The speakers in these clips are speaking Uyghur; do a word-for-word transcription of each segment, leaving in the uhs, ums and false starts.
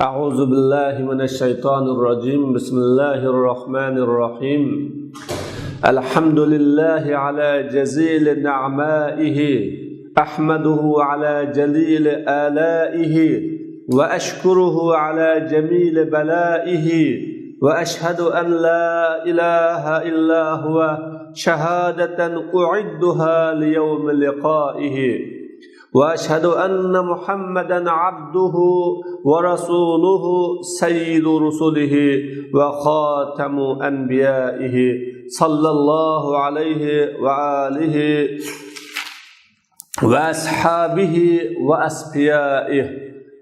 أعوذ بالله من الشيطان الرجيم. بسم الله الرحمن الرحيم. الحمد لله على جزيل نعمائه. أحمده على جليل آلائه. وأشكره على جميل بلائه. وأشهد أن لا إله إلا هو شهادة أعدها ليوم لقائه. وأشهد أن محمدا عبده ورسوله سيد رسله وخاتم أنبيائه صلى الله عليه وآله وأصحابه وأصفيائه،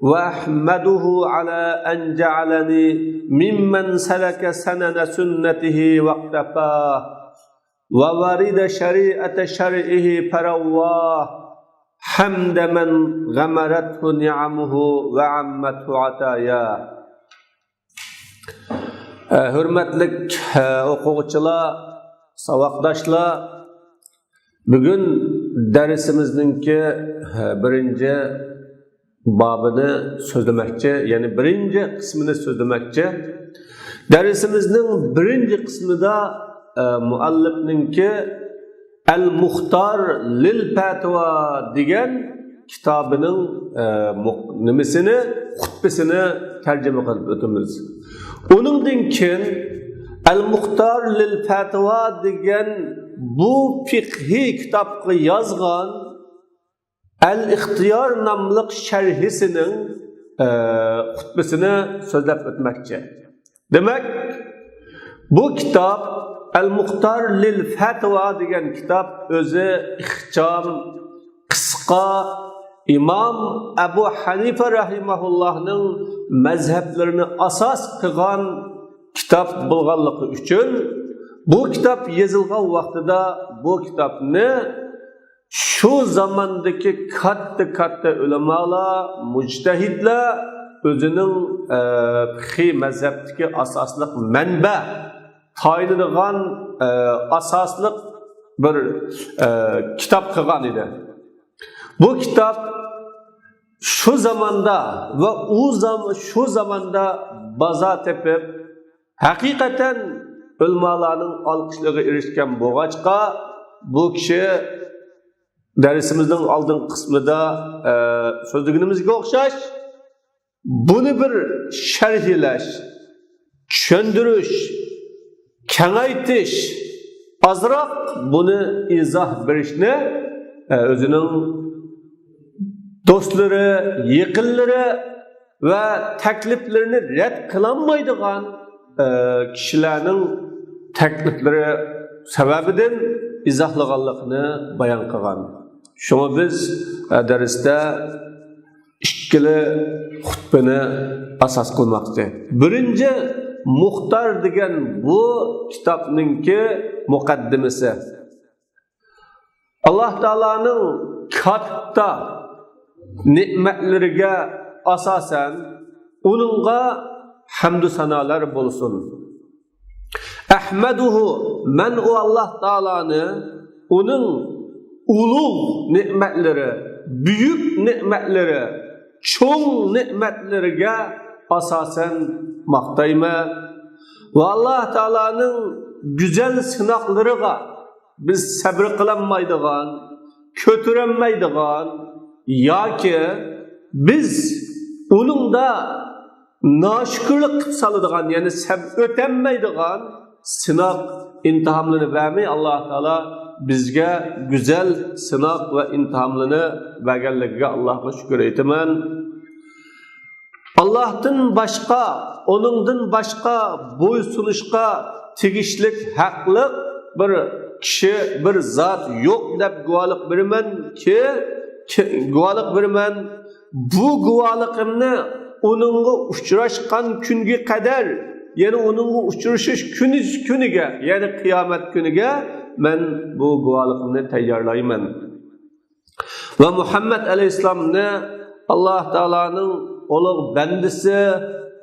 وأحمده على أن جعلني ممن سلك سنن سنته واقتفاه، وورد شريعة شرعه فرواه، حمد من غمرته نعمه وعمته عطاياه. ھۆرمەتلىك ئوقۇغۇچىلار، ساۋاقداشلار، بۈگۈن دەرسىمىزنىڭكى بىرىنچى بابىنى سۆزلىمەكچى، يەنى بىرىنچى قىسمىنى سۆزلىمەكچى. دەرسىمىزنىڭ بىرىنچى قىسمىدا، ئە، مۇئەللىپنىڭكى ئەل مۇختار لىل پەتىۋا دېگەن كىتابىنىڭ، ئە، مۇ-، نېمىسىنى، خۇتبىسىنى تەرجىمە قىلىپ ئۆتىمىز. ئۇنىڭدىن كېيىن ئەل مۇختار لىل پەتىۋا دېگەن بۇ فىقھىي كىتابقا يازغان ئەل ئىختىيار ناملىق شەرھىسىنىڭ، ئە، خۇتبىسىنى سۆزلەپ ئۆتمەكچى. دېمەك، بۇ كىتاب، ئەل مۇختار لىل فەتىۋا دېگەن كىتاب ئۆزى ئىخچام، قىسقا، ئىمام ئەبۇ ھەنىفە رەھىمەھۇللاھنىڭ مەزھەپلىرىنى ئاساس قىلغان كىتاب بولغانلىقى ئۈچۈن، بۇ كىتاب يېزىلغان ۋاقتىدا بۇ كىتابنى شۇ زاماندىكى كاتتا-كاتتا ئۆلىمالار، مۇجتەھىدلەر ئۆزىنىڭ، ئە، پىقھىي مەزھەپتىكى ئاساسلىق مەنبە، تايىنىدىغان، ئە، ئاساسلىق بىر، ئە، كىتاب قىلغان ئىدى. بۇ كىتاب شۇ زاماندا ۋە ئۇ زام-، شۇ زاماندا بازار تېپىپ، ھەقىقەتەن ئۆلىمالارنىڭ ئالقىشلىرىغا ئېرىشكەن بولغاچقا، بۇ كىشى دەرسىمىزنىڭ ئالدىنقى قىسمىدا، ئە، سۆزلىگىنىمىزگە ئوخشاش، بۇنى بىر شەرھلەش، چۈشەندۈرۈش، كېڭەيتىش، ئازراق بۇنى ئىزاھ بېرىشنى، ئە، ئۆزىنىڭ دوستلىرى، يېقىنلىرى ۋە تەكلىپلىرىنى رەت قىلالمايدىغان، ئە، كىشىلەرنىڭ تەكلىپلىرى سەۋەبىدىن ئىزاھلىغانلىقىنى بايان قىلغان. شۇڭا بىز، ئە، دەرستە ئىككىلا خۇتبىنى ئاساس قىلماقچى. بىرىنچى، مۇختار دېگەن بۇ كىتابنىڭكى مۇقەددىمىسى. ئاللاھ تائالانىڭ كاتتا نېمەتلىرىگە ئاساسەن، ئۇنىڭغا ھەمدۇ سانالار بولسۇن. ئەھمەدۇھۇ، مەن ئۇ ئاللاھ تائالانى ئۇنىڭ ئۇلۇغ نېمەتلىرى، بۈيۈك نېمەتلىرى، چوڭ نېمەتلىرىگە ئاساسەن ماختايمەن. ۋە ئاللاھ تائالانىڭ گۈزەل سىناقلىرىغا بىز سەبرى قىلالمايدىغان، كۆتۈرەلمەيدىغان ياكى بىز ئۇنىڭدا ناشۈكۈرلۈك قىلىپ سالىدىغان، يەنى سەب-، ئۆتەلمەيدىغان سىناق، ئىمتىھانلىرىنى بەرمەي، ئاللاھ تائالا بىزگە گۈزەل سىناق ۋە ئىمتىھانلىرىنى بەرگەنلىكىگە ئاللاھقا شۈكۈر ئېيتىمەن. ئاللاھتىن باشقا، ئۇنىڭدىن باشقا بويسۇنۇشقا تېگىشلىك ھەقلىق بىر كىشى، بىر زات يوق دەپ گۇۋاھلىق بېرىمەنكى، كى-، گۇۋاھلىق بېرىمەن. بۇ گۇۋاھلىقىمنى ئۇنىڭغا ئۇچراشقان كۈنگە قەدەر، يەنى ئۇنىڭغا ئۇچرىشىش كۈنى، كۈنىگە، يەنى قىيامەت كۈنىگە مەن بۇ گۇۋاھلىقىمنى تەييارلايمەن. ۋە مۇھەممەد ئەلەيھىسسالامنى ئاللاھ تائالانىڭ ئۇلۇغ بەندىسى،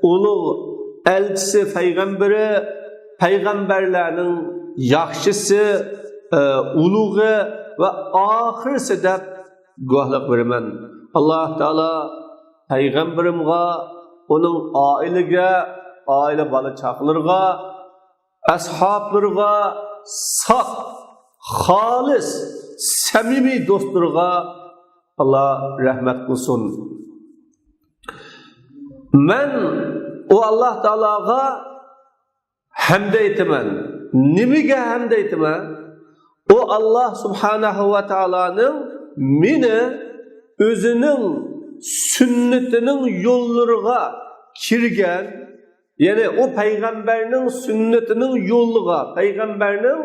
ئۇلۇغ ئەلچىسى، پەيغەمبىرى، پەيغەمبەرلەرنىڭ ياخشىسى، ئە، ئۇلۇغى ۋە ئاخىرسى دەپ گۇۋاھلىق بېرىمەن. ئاللاھ تائالا پەيغەمبىرىمغا، ئۇنىڭ ئائىلىگە، ئائىلە بالا چاقىلىرىغا، ئەسھابلىرىغا، ساپ، خالىس، سەمىمىي دوستلىرىغا ئاللا رەھمەت قىلسۇن. مەن ئۇ ئاللا تائالاغا ھەمدە ئېيتىمەن. نېمىگە ھەمدە ئېيتىمەن؟ ئۇ ئاللا سۇبھانەھۇ ۋە تائالانىڭ مېنى ئۆزىنىڭ سۈننىتىنىڭ يوللىرىغا كىرگەن، يەنى ئۇ پەيغەمبەرنىڭ سۈننىتىنىڭ يولىغا، پەيغەمبەرنىڭ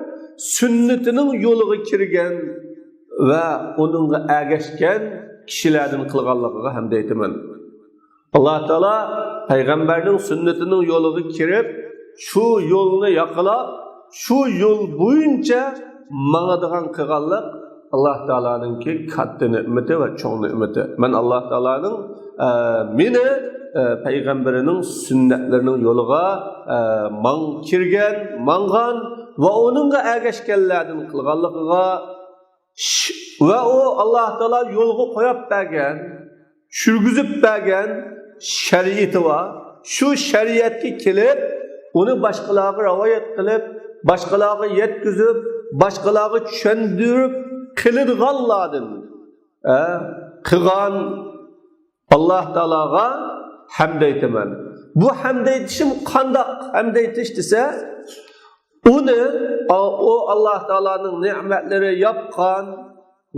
سۈننىتىنىڭ يولىغا كىرگەن ۋە ئۇنىڭغا ئەگەشكەن كىشىلەردىن قىلغانلىقىغا ھەمدە ئېيتىمەن. ئاللا تائالا پەيغەمبەرنىڭ سۈننىتىنىڭ يولىغا كىرىپ، شۇ يولنى ياقىلاپ، شۇ يول بويىچە ماڭىدىغان قىلغانلىق ئاللا تائالانىڭكى كاتتا نېمىتى ۋە چوڭ نېمىتى. مەن ئاللا تائالانىڭ، ئە، مېنى، ئە، پەيغەمبىرىنىڭ سۈننەتلىرىنىڭ يولىغا، ئە، ماڭ-، كىرگەن، ماڭغان ۋە ئۇنىڭغا ئەگەشكەنلەردىن قىلغانلىقىغا ش-، ۋە ئۇ ئاللا تائالا يولغا قويۇپ بەرگەن، چۈشۈرگۈزۈپ بەرگەن شەرىئىتى بار. شۇ شەرىئەتكە كېلىپ، ئۇنى باشقىلارغا رىۋايەت قىلىپ، باشقىلارغا يەتكۈزۈپ، باشقىلارغا چۈشەندۈرۈپ قىلىدىغانلاردىن، ئە، قىلغان ئاللا تائالاغا ھەمدە ئېيتىمەن. بۇ ھەمدە ئېيتىشىم قانداق ھەمدە ئېيتىش دېسە، ئۇنى، ئۇ ئاللا تائالانىڭ نېمەتلىرى ياپقان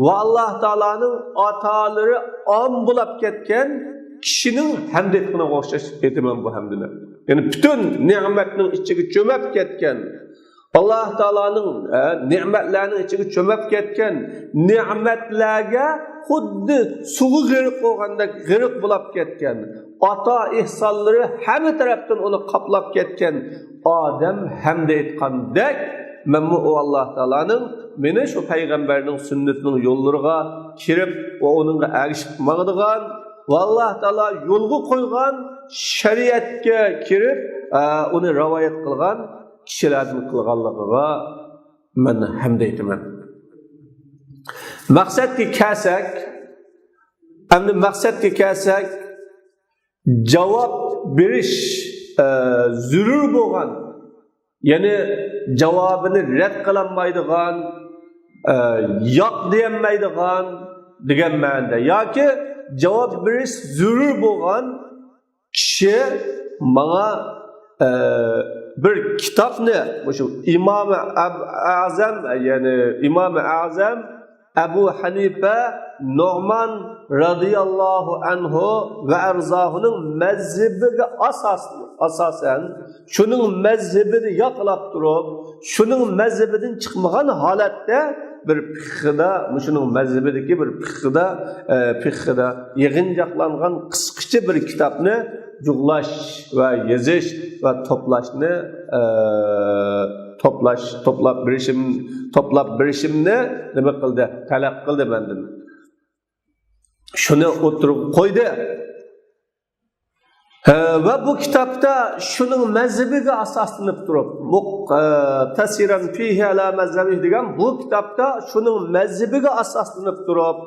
ۋە ئاللا تائالانىڭ ئاتالىرى ئام بولاپ كەتكەن كىشىنىڭ ھەمدە ئېيتقىنىغا ئوخشاش ئېيتىمەن بۇ ھەمدىنى. يەنى پۈتۈن نېمەتنىڭ ئىچىگە چۆمۈپ كەتكەن، ئاللا تائالانىڭ، ئە، نېمەتلەرنىڭ ئىچىگە چۆمۈپ كەتكەن، نېمەتلەرگە خۇددى سۇغا غېرىق بولغاندەك غېرىق بولاپ كەتكەن، ئاتا ئېھسانلىرى ھەممە تەرەپتىن ئۇنى قاپلاپ كەتكەن ئادەم ھەمدە ئېيتقاندەك، مەنمۇ ئۇ ئاللا تائالانىڭ مېنى شۇ پەيغەمبەرنىڭ سۈننىتىنىڭ يوللىرىغا كىرىپ ۋە ئۇنىڭغا ئەگىشىپ ماڭىدىغان ۋە ئاللا تائالا يولغا قويغان شەرىئەتكە كىرىپ، ئە، ئۇنى رىۋايەت قىلغان كىشىلەردىن قىلغانلىقىغا مەن ھەمدە ئېيتىمەن. مەقسەتكە كەلسەك، ئەمدى مەقسەتكە كەلسەك، جاۋاب بېرىش، ئە، زۆرۈر بولغان، يەنى جاۋابىنى رەت قىلالمايدىغان، ئە، ياق دېيەلمەيدىغان دېگەن مەنىدە ياكى جاۋاب بېرىش زۆرۈر بولغان كىشى ماڭا، ئە، بىر كىتابنى، مۇشۇ ئىمامى ئەب-، ئەزەم، يەنى ئىمامى ئەزەم ئەبۇ ھەنىفە نۇئمان رەزىياللاھۇ ئەنھۇ ۋە ئەرزاھۇنىڭ مەزھىپىگە ئاساس-، ئاساسەن، شۇنىڭ مەزھىپىنى ياقلاپ تۇرۇپ، شۇنىڭ مەزھىپىدىن چىقمىغان ھالەتتە بىر پىقھىدا، مۇشۇنىڭ مەزھىپىدىكى بىر پىقھىدا، ئە، پىقھىدا يىغىنچاقلانغان قىسقىچە بىر كىتابنى جۇغلاش ۋە يېزىش ۋە توپلاشنى، ئە، توپلاش، توپلاپ بېرىشىم، توپلاپ بېرىشىمنى نېمە قىلدى؟ تەلەپ قىلدى مەندىن. شۇنى ئوتتۇرىغا قويدى. ھە، ۋە بۇ كىتابتا شۇنىڭ مەزھىپىگە ئاساسلىنىپ تۇرۇپ، مۇق-، ئە، تەسىرەن فىھى ئەلا مەزھەبىھ دېگەن بۇ كىتابتا شۇنىڭ مەزھىپىگە ئاساسلىنىپ تۇرۇپ،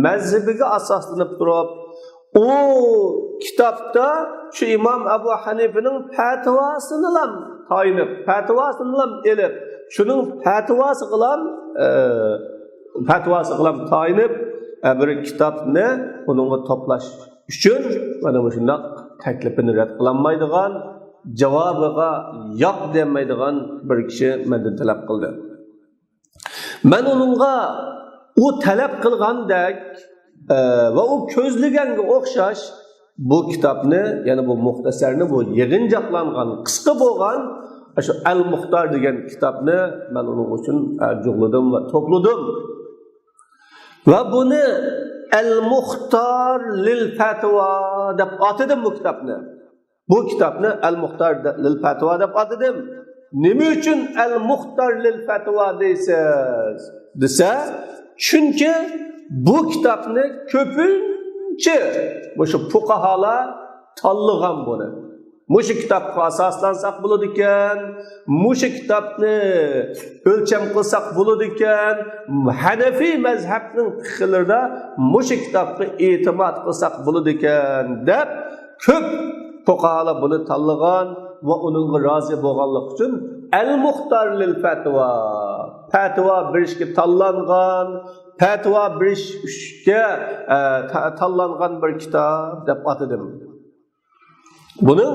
مەزھىپىگە ئاساسلىنىپ تۇرۇپ، ئۇ كىتابتا شۇ ئىمام ئەبۇ ھەنىفىنىڭ پەتىۋاسىنىلام تايىنىپ، پەتىۋاسىنىلام ئېلىپ، شۇنىڭ پەتىۋاسىغىلام، ئە، پەتىۋاسىغىلام تايىنىپ، ئە، بىر كىتابنى ئۇنىڭغا توپلاش ئۈچۈن مانا مۇشۇنداق تەكلىپىنى رەت قىلالمايدىغان، جاۋابىغا ياق دېيەلمەيدىغان بىر كىشى مەندىن تەلەپ قىلدى. مەن ئۇنىڭغا ئۇ تەلەپ قىلغاندەك، ئە، ۋە ئۇ كۆزلىگەنگە ئوخشاش بۇ كىتابنى، يەنى بۇ مۇختەسەرنى، بۇ يىغىنچاقلانغان، قىسقا بولغان شۇ ئەل مۇختار دېگەن كىتابنى مەن ئۇنىڭ ئۈچۈن، ئە، جۇغلىدىم ۋە توپلىدىم. ۋە بۇنى ئەل مۇختار لىل فەتىۋا دەپ ئاتىدىم بۇ كىتابنى. بۇ كىتابنى ئەل مۇختار لىل فەتىۋا دەپ ئاتىدىم. نېمە ئۈچۈن ئەل مۇختار لىل فەتىۋا دەيسىز دېسە، چۈنكى بۇ كىتابنى كۆپىنچە مۇشۇ پۇقاھالار تاللىغان بۇنى. مۇشۇ كىتابقا ئاساسلانساق بولىدىكەن، مۇشۇ كىتابنى ئۆلچەم قىلساق بولىدىكەن، ھەنەفىي مەزھەپنىڭ پىقھىلىرىدا مۇشۇ كىتابقا ئېتىماد قىلساق بولىدىكەن دەپ، كۆپ پوقاھالار بۇنى تاللىغان ۋە ئۇنىڭغا رازى بولغانلىقى ئۈچۈن ئەل مۇختار لىل فەتۋا، پەتىۋا بېرىشكە تاللانغان، پەتىۋا بېرىشكە، ئە، تا-، تاللانغان بىر كىتاب دەپ ئاتىدىم. بۇنىڭ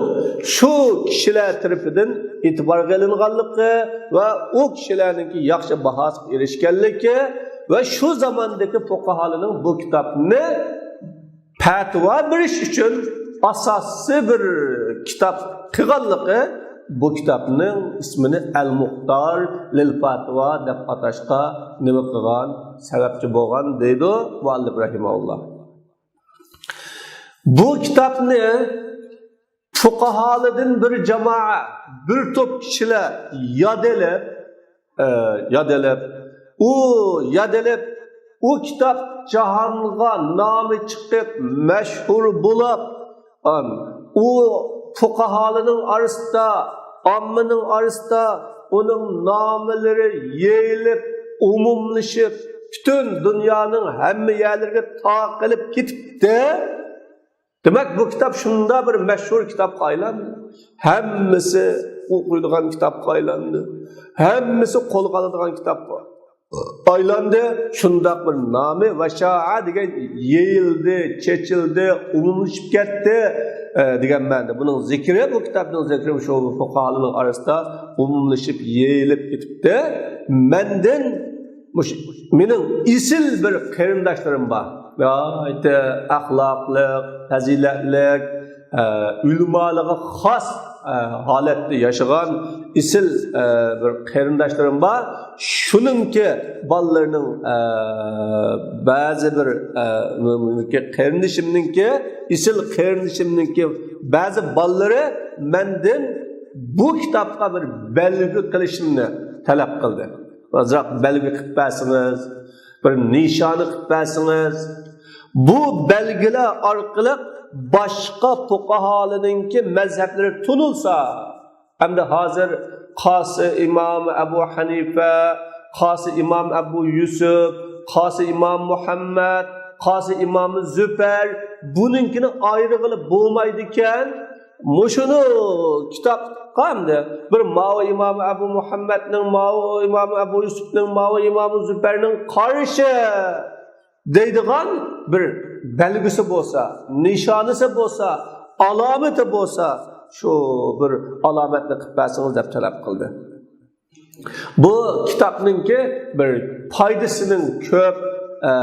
شۇ كىشىلەر تەرىپىدىن ئېتىبارغا ئېلىنغانلىقى ۋە ئۇ كىشىلەرنىڭكى ياخشى باھاسىغا ئېرىشكەنلىكى ۋە شۇ زاماندىكى پوقاھالارنىڭ بۇ كىتابنى پەتىۋا بېرىش ئۈچۈن ئاساسىي بىر كىتاب قىلغانلىقى، بۇ كىتابنىڭ ئىسمىنى ئەل مۇختار لىل فەتۋا دەپ ئاتاشقا نېمە قىلغان، سەۋەبچى بولغان دەيدۇ مۇئەللىپ رەھىمەھۇللا. بۇ كىتابنى پۇقاھالىدىن بىر جامائە، بىر توپ كىشىلەر ياد ئېلىپ، ئە، ياد ئېلىپ، ئۇ ياد ئېلىپ، ئۇ كىتاب جاھانغا نامى چىقىپ، مەشھۇر بولۇپ، ئان، ئۇ پۇقاھالىنىڭ ئارىسىدا، ئاممىنىڭ ئارىسىدا ئۇنىڭ ناملىرى يېيىلىپ، ئومۇملىشىپ، پۈتۈن دۇنيانىڭ ھەممە يەرلىرىگە تارقىلىپ كېتىپتۇ. دېمەك، بۇ كىتاب شۇنداق بىر مەشھۇر كىتابقا ئايلاندى. ھەممىسى ئوقۇيدىغان كىتابقا ئايلاندى. ھەممىسى قولغا ئالىدىغان كىتابقا ئايلاندى. شۇنداق بىر نامى ۋەشائە دېگەن يېيىلدى، چېچىلدى، ئومۇملىشىپ كەتتى، ئە، دېگەن مەنىدە. بۇنىڭ زىكرى، بۇ كىتابنىڭ زىكرى شۇ پۇقاھالىنىڭ ئارىسىدا ئومۇملىشىپ يېيىلىپ كېتىپتۇ. مەندىن مۇشۇ مېنىڭ ئېسىل بىر قېرىنداشلىرىم بار. ناھايىتى ئەخلاقلىق، پەزىلەتلىك، ئە، ئۆلىمالىقى خاس، ئە، ھالەتتە ياشىغان ئېسىل، ئە، بىر قېرىنداشلىرىم بار. شۇنىڭكى بالىلىرىنىڭ، ئە، بەزى بىر، ئە، قېرىندىشىمنىڭكى، ئېسىل قېرىندىشىمنىڭكى بەزى بالىلىرى مەندىن بۇ كىتابقا بىر بەلگە قىلىشىمنى تەلەپ قىلدى. ئازراق بەلگە قىلىپ بەرسىڭىز، بىر نىشانە قىلىپ بەرسىڭىز، بۇ بەلگىلەر ئارقىلىق باشقا پۇقاھالىنىڭكى مەزھەپلىرى تونۇلسا، ئەمدى ھازىر قاسى ئىمام ئەبۇ ھەنىفە، قاسى ئىمام ئەبۇ يۈسۈپ، قاسى ئىمام مۇھەممەد، قاسى ئىمام زۇپەر، بۇنىڭكىنى ئايرىغىلى بولمايدىكەن. مۇشۇنى كىتابقا ئەمدى بىر ماۋۇ ئىمام ئەبۇ مۇھەممەدنىڭ، ماۋۇ ئىمام ئەبۇ يۈسۈپنىڭ، ماۋۇ ئىمام زۇپەرنىڭ قارىشى دەيدىغان بىر بەلگىسى بولسا، نىشانىسى بولسا، ئالامىتى بولسا، شۇ بىر ئالامەتنى قىلىپ بەرسىڭىز دەپ تەلەپ قىلدى. بۇ كىتابنىڭكى بىر پايدىسىنىڭ كۆپ، ئە،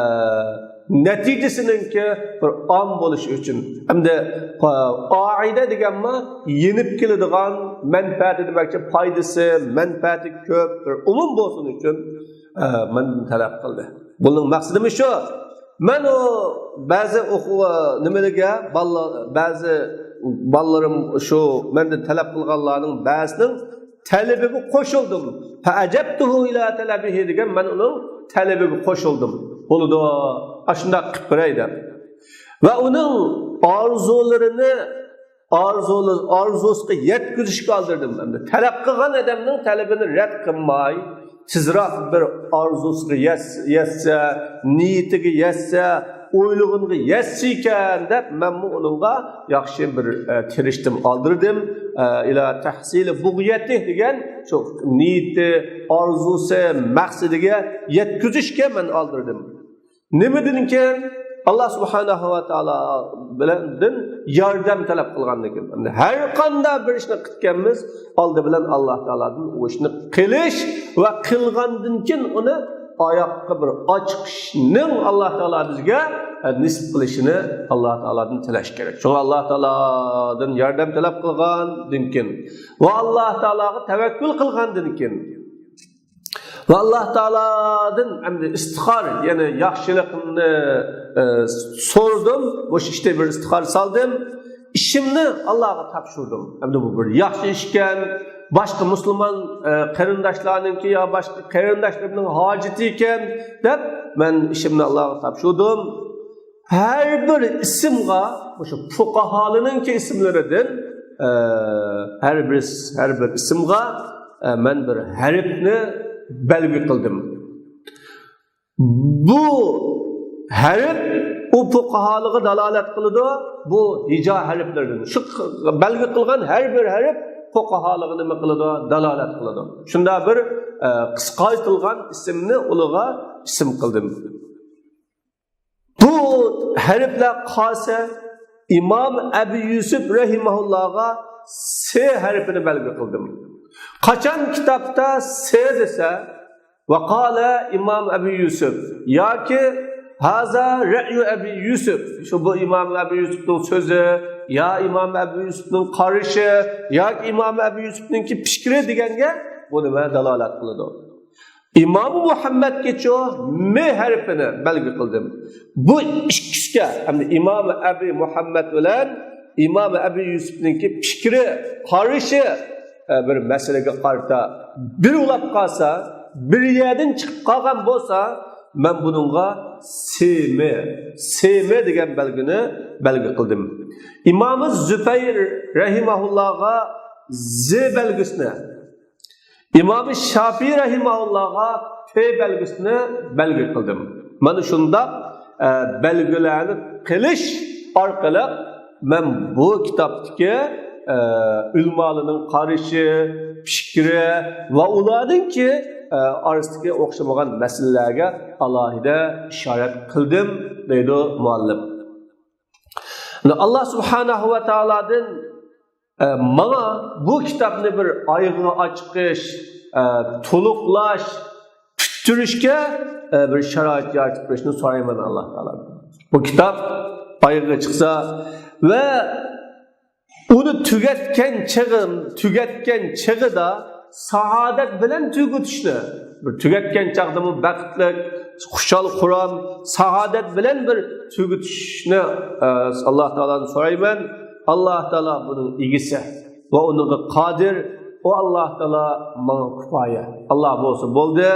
نەتىجىسىنىڭكى بىر ئام بولۇشى ئۈچۈن. ئەمدى، ئە، قائىدە دېگەنمۇ يېنىپ كېلىدىغان مەنپەئەتى دېمەكچى، پايدىسى، مەنپەئەتى كۆپ بىر ئومۇم بولسۇن ئۈچۈن، ئە، مەندىن تەلەپ قىلدى. بۇنىڭ مەقسىتىمۇ شۇ. مەن ئۇ بەزى ئوقۇ-، نېمىلىگە، بالىلار، بەزى بالىلىرىم شۇ مەندىن تەلەپ قىلغانلارنىڭ بەزىسىنىڭ تەلىپىگە قوشۇلدۇم. فَأَجَبْتُهُ إِلَى طَلَبِهِ دېگەن، مەن ئۇنىڭ تەلىپىگە قوشۇلدۇم. بولىدۇ، ئاشۇنداق قىلىپ بېرەي دەپ. ۋە ئۇنىڭ ئارزۇلىرىنى، ئارزۇلى-، ئارزۇسىغا يەتكۈزۈشكە ئالدىردىم. ئەمدى تەلەپ قىلغان ئادەمنىڭ تەلىپىنى رەت قىلماي، تېزراق بىر ئارزۇسىغا يەت-، يەتسە، نىيىتىگە يەتسە، ئويلىغىنىغا يەتسىكەن دەپ، مەنمۇ ئۇنىڭغا ياخشى بىر، ئە، تىرىشتىم، ئالدىردىم. ئە، إِلَى تَحْصِيلِ بُغْيَتِهِ دېگەن، شۇ نىيىتى، ئارزۇسى، مەقسىتىگە يەتكۈزۈشكە مەن ئالدىردىم. نېمىدىن كېيىن؟ ئاللا سۇبھانەھۇ ۋە تائالا بىلەندىن ياردەم تەلەپ قىلغاندىن كېيىن. ئەمدى ھەر قانداق بىر ئىشنى قىلىدىكەنمىز، ئالدى بىلەن ئاللا تائالادىن ئۇ ئىشنى قىلىش ۋە قىلغاندىن كېيىن ئۇنى ئاياققا بىر ئاچىقىشنىڭ ئاللا تائالا بىزگە نېسىپ قىلىشىنى ئاللا تائالادىن تىلەش كېرەك. شۇڭا ئاللا تائالادىن ياردەم تەلەپ قىلغاندىن كېيىن ۋە ئاللا تائالاغا تەۋەككۈل قىلغاندىن كېيىن، ۋە ئاللا تائالادىن ئەمدى ئىستىخار، يەنى ياخشىلىقنى، ئە، سورىدىم. مۇشۇ ئىشتا بىر ئىستىخار سالدىم. ئىشىمنى ئاللاغا تاپشۇردۇم. ئەمدى بۇ بىر ياخشى ئىشكەن، باشقا مۇسۇلمان، ئە، قېرىنداشلارنىڭكى يا باشقا قېرىنداشلىرىمنىڭ ھاجىتى ئىكەن دەپ، مەن ئىشىمنى ئاللاغا تاپشۇردۇم. ھەر بىر ئىسىمغا، مۇشۇ پۇقاھالىنىڭكى ئىسىملىرىدىن، ئە، ھەر بىر، ھەر بىر ئىسىمغا، ئە، مەن بىر ھەرپنى بەلگە قىلدىم. بۇ ھەرپ ئۇ پۇقاھالىققا دالالەت قىلىدۇ، بۇ ھىجا ھەرپلىرىدىن. شۇ بەلگە قىلغان ھەر بىر ھەرپ پۇقاھالىققا نېمە قىلىدۇ؟ دالالەت قىلىدۇ. شۇنداق بىر، ئە، قىسقارتىلغان ئىسىمنى ئۇلىغا ئىسىم قىلدىم. بۇ ھەرپلەر قالسا، ئىمام ئەبى يۈسۈپ رەھىمەھۇللاغا سې ھەرپىنى بەلگە قىلدىم. قاچان كىتابتا سې دېسە، ۋەقالە ئىمام ئەبى يۈسۈپ ياكى ھازا رەيۇ ئەبى يۈسۈپ، شۇ بۇ ئىمام ئەبى يۈسۈپنىڭ سۆزى، يا ئىمام ئەبى يۈسۈپنىڭ قارىشى، ياكى ئىمام ئەبى يۈسۈپنىڭكى پىكرى دېگەنگە بۇ نېمە دالالەت قىلىدۇ؟ ئىمام مۇھەممەدكىچۇ مې ھەرپىنى بەلگە قىلدىم. بۇ ئىككىسىگە، ھەمدە ئىمام ئەبى مۇھەممەد بىلەن ئىمام ئەبى يۈسۈپنىڭكى پىكرى، قارىشى، ئە، بىر مەسىلىگە قارىتا بىر ئۇلاپ قالسا، بىر يەردىن چىقىپ قالغان بولسا، مەن بۇنىڭغا سېمى، سېمى دېگەن بەلگىنى بەلگە قىلدىم. ئىمامى زۇبەير رەھىمەھۇللاغا زې بەلگىسىنى، ئىمامى شافىئى رەھىمەھۇللاغا پې بەلگىسىنى بەلگە قىلدىم. مانا شۇنداق، ئە، بەلگىلەرنى قىلىش ئارقىلىق مەن بۇ كىتابتىكى، ئە، ئۆلىمالارنىڭ قارىشى، پىكرى ۋە ئۇلارنىڭكى، ئە، ئارىسىدىكى ئوخشىمىغان مەسىلىلەرگە ئالاھىدە ئىشارەت قىلدىم، دەيدۇ مۇئەللىپ. ئاللا سۇبھانەھۇ ۋە تائالادىن، ئە، ماڭا بۇ كىتابنى بىر ئايىغىغا ئاچىقىش، ئە، تولۇقلاش، پۈتتۈرۈشكە، ئە، بىر شارائىت يارىتىپ بېرىشنى سورايمەن ئاللا تائالادىن. بۇ كىتاب ئايىغىغا چىقسا ۋە ئۇنى تۈگەتكەن چېغىم، تۈگەتكەن چېغىدا سائادەت بىلەن تۈگىتىشنى، بىر تۈگەتكەن چاغدىمۇ بەختلىك، خۇشال-خۇرام، سائادەت بىلەن بىر تۈگىتىشنى، ئە، ئاللا تائالادىن سورايمەن. ئاللا تائالا بۇنىڭ ئىگىسى ۋە ئۇنىڭغا قادىر. ئۇ ئاللا تائالا ماڭا كۇپايە. ئاللا بولسا بولدى.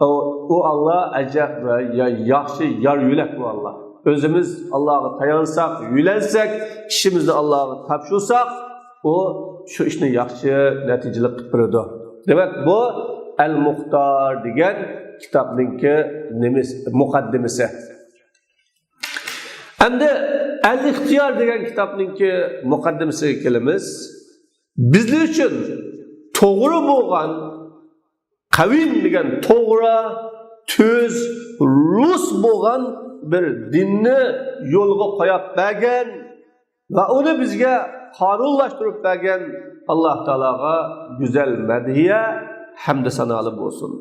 ئۇ، ئۇ ئاللا ئەجەب ۋە يا-، ياخشى يار يۆلەك بۇ ئاللا. ئۆزىمىز ئاللاغا تايانساق، يۆلەنسەك، ئىشىمىزنى ئاللاغا تاپشۇرساق، ئۇ شۇ ئىشنى ياخشى نەتىجىلىك قىلىپ بېرىدۇ. دېمەك، بۇ ئەل مۇختار دېگەن كىتابنىڭكى نېمىسى، مۇقەددىمىسى. ئەمدى ئەل ئىختىيار دېگەن كىتابنىڭكى مۇقەددىمىسىگە كېلىمىز. بىزلەر ئۈچۈن توغرا بولغان، قەۋىم دېگەن توغرا، تۈز، رۇس بولغان بىر دىننى يولغا قويۇپ بەرگەن ۋە ئۇنى بىزگە قانۇنلاشتۇرۇپ بەرگەن ئاللا تائالاغا گۈزەل مەدھىيە، ھەمدۇ سانالار بولسۇن.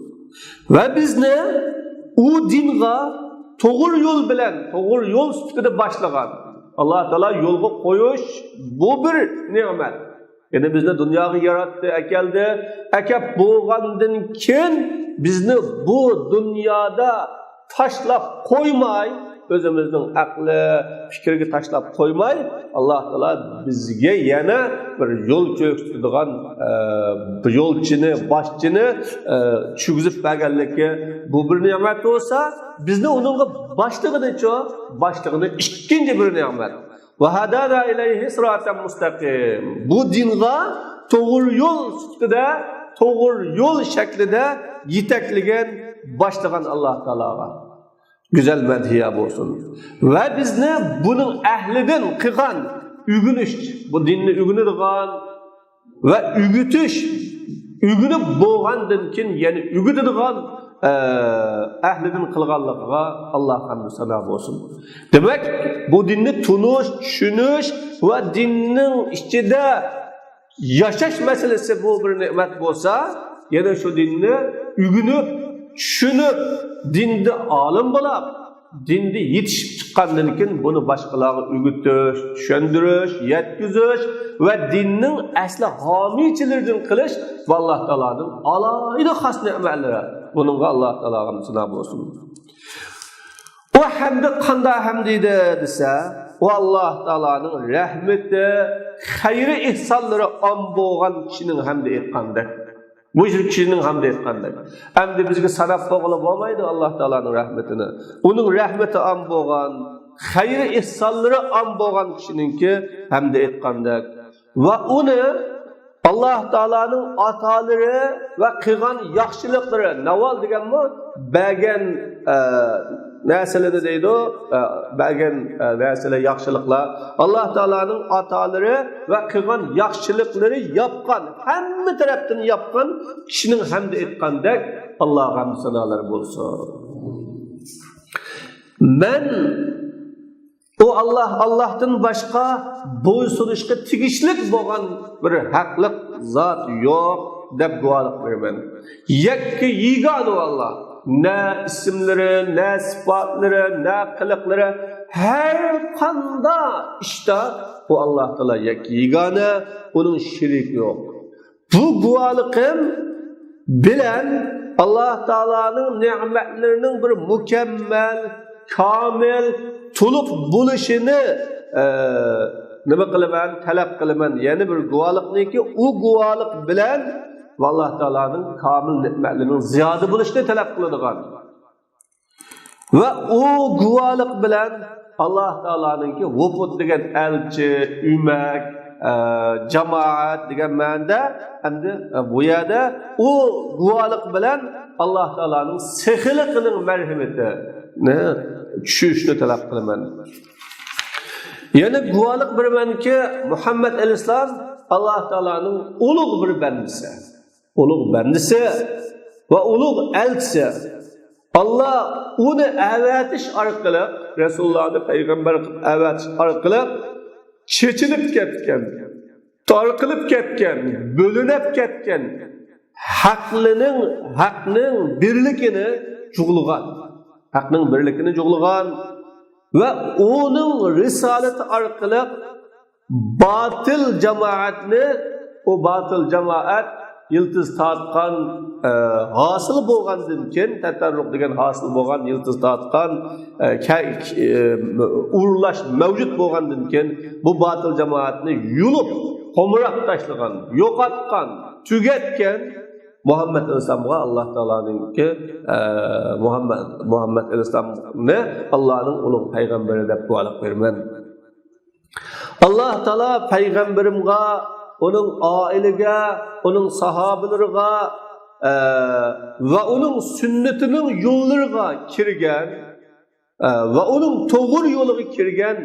ۋە بىزنى ئۇ دىنغا توغرا يول بىلەن، توغرا يول سۈپىتىدە باشلىغان، ئاللا تائالا يولغا قويۇش، بۇ بىر نېمەت. يەنى بىزنى دۇنياغا ياراتتى، ئەكەلدى. ئەكەپ بولغاندىن كېيىن بىزنى بۇ دۇنيادا تاشلاپ قويماي، ئۆزىمىزنىڭ ئەقلى، پىكرىگە تاشلاپ قويماي، ئاللا تائالا بىزگە يەنە بىر يول كۆرسىتىدىغان، ئە، بىر يولچىنى، باشچىنى، ئە، چۈشۈرگۈزۈپ بەرگەنلىكى، بۇ بىر نېمەت بولسا، بىزنى ئۇنىڭغا باشلىغىنىچۇ، باشلىغىنى ئىككىنچى بىر نېمەت. ۋە ھەدانا ئىلەيھى سىراتەن مۇستەقىم. بۇ دىنغا توغرا يول سۈپىتىدە، توغرا يول شەكلىدە يېتەكلىگەن، باشلىغان ئاللا تائالاغا گۈزەل مەدھىيە بولسۇن. ۋە بىزنى بۇنىڭ ئەھلىدىن قىلغان، ئۆگىنىش، بۇ دىننى ئۆگىنىدىغان، ۋە ئۆگىتىش، ئۆگىنىپ بولغاندىن كېيىن يەنە ئۆگىتىدىغان، ئە، ئەھلىدىن قىلغانلىقىغا ئاللاغا ھەمدۇ سانا بولسۇن. دېمەك، بۇ دىننى تونۇش، چۈشىنىش ۋە دىننىڭ ئىچىدە ياشاش مەسىلىسى بۇ بىر نېمەت بولسا، يەنە شۇ دىننى ئۆگىنىپ، چۈشىنىپ، دىندا ئالىم بولاپ، دىندا يېتىشىپ چىققاندىن كېيىن بۇنى باشقىلارغا ئۆگىتىش، چۈشەندۈرۈش، يەتكۈزۈش ۋە دىننىڭ ئەسلى ھامىيچىلىرىدىن قىلىش، بۇ ئاللا تائالانىڭ ئالاھىدە خاس نېمەتلىرى. بۇنىڭغا ئاللا تائالاغا ھەمدۇ سانا بولسۇن. ئۇ ھەمدە قانداق ھەمدە ئىدى دېسە، ئۇ ئاللا تائالانىڭ رەھمىتى، خەيرى، ئېھسانلىرى ئام بولغان كىشىنىڭ ھەمدى ئېيتقاندەك. بۇ كىشىنىڭ ھەمدى ئېيتقاندەك. ئەمدى بىزگە ساناپ بولغىلى بولمايدۇ ئاللا تائالانىڭ رەھمىتىنى. ئۇنىڭ رەھمىتى ئام بولغان، خەيرى ئېھسانلىرى ئام بولغان كىشىنىڭكى ھەمدى ئېيتقاندەك. ۋە ئۇنى ئاللا تائالانىڭ ئاتالىرى ۋە قىلغان ياخشىلىقلىرى، ناۋال دېگەنمۇ بەرگەن، ئە، نەرسىلىرىنى دەيدۇ، ئە، بەرگەن، ئە، نەرسىلەر، ياخشىلىقلار، ئاللا تائالانىڭ ئاتالىرى ۋە قىلغان ياخشىلىقلىرى ياپقان، ھەممە تەرەپتىن ياپقان كىشىنىڭ ھەمدە ئېيتقاندەك، ئاللاغا ھەمدۇ سانالار بولسۇن. مەن ئۇ ئاللا، ئاللاھتىن باشقا بويسۇنۇشقا تېگىشلىك بولغان بىر ھەقلىق زات يوق دەپ گۇۋاھلىق بېرىمەن. يەككە يېگانە ئۇ ئاللا. نە ئىسىملىرى، نە سىپاتلىرى، نە قىلىقلىرى، ھەر قانداق ئىشتا ئۇ ئاللا تائالا يەككە يېگانە، ئۇنىڭ شېرىكى يوق. بۇ گۇۋاھلىقىم بىلەن ئاللا تائالانىڭ نېمەتلىرىنىڭ بىر مۇكەممەل، كامىل، تولۇق بولۇشىنى، ئە، نېمە قىلىمەن؟ تەلەپ قىلىمەن. يەنە بىر گۇۋاھلىقنىكى، ئۇ گۇۋاھلىق بىلەن ئاللا تائالانىڭ كامىل نېمەتلىرىنىڭ زىيادە بولۇشىنى تەلەپ قىلىدىغان. ۋە ئۇ گۇۋاھلىق بىلەن ئاللا تائالانىڭكى ۋۇپۇد دېگەن ئەلچى، ئۆمەك، ئە، جامائەت دېگەن مەنىدە، ئەمدى، ئە، بۇ يەردە ئۇ گۇۋاھلىق بىلەن ئاللا تائالانىڭ سېخىلىقىنىڭ مەرھىمىتىنى چۈشۈرۈشنى تەلەپ قىلىمەن. يەنە گۇۋاھلىق بېرىمەنكى، مۇھەممەد ئەلەيھىسسالام ئاللا تائالانىڭ ئۇلۇغ بىر بەندىسى. ئۇلۇغ بەندىسى ۋە ئۇلۇغ ئەلچىسى. ئاللا ئۇنى ئەۋەتىش ئارقىلىق، رەسۇلۇللانى پەيغەمبەر قىلىپ ئەۋەتىش ئارقىلىق چېچىلىپ كەتكەن، تارقىلىپ كەتكەن، بۆلۈنۈپ كەتكەن ھەقلىنىڭ، ھەقنىڭ بىرلىكىنى جۇغلىغان. ھەقنىڭ بىرلىكىنى جۇغلىغان ۋە ئۇنىڭ رىسالىتى ئارقىلىق باتىل جامائەتنى، ئۇ باتىل جامائەت يىلتىز تارتقان، ئە، ھاسىل بولغاندىن كېيىن، تەتەررۇق دېگەن ھاسىل بولغان، يىلتىز تارتقان، ئە، كە-، ئە، ئۇرۇلۇش مەۋجۇت بولغاندىن كېيىن، بۇ باتىل جامائەتنى يۇلۇپ، قومۇراپ تاشلىغان، يوقاتقان، تۈگەتكەن مۇھەممەد ئەلەيھىسسالامغا ئاللا تائالانىڭكى، ئە، مۇھەممەد، مۇھەممەد ئەلەيھىسسالامنى ئاللانىڭ ئۇلۇغ پەيغەمبىرى دەپ گۇۋاھلىق بېرىمەن. ئاللا تائالا پەيغەمبىرىمغا، ئۇنىڭ ئائىلىگە، ئۇنىڭ ساھابىلىرىغا، ئە، ۋە ئۇنىڭ سۈننىتىنىڭ يوللىرىغا كىرگەن، ئە، ۋە ئۇنىڭ توغرا يولىغا كىرگەن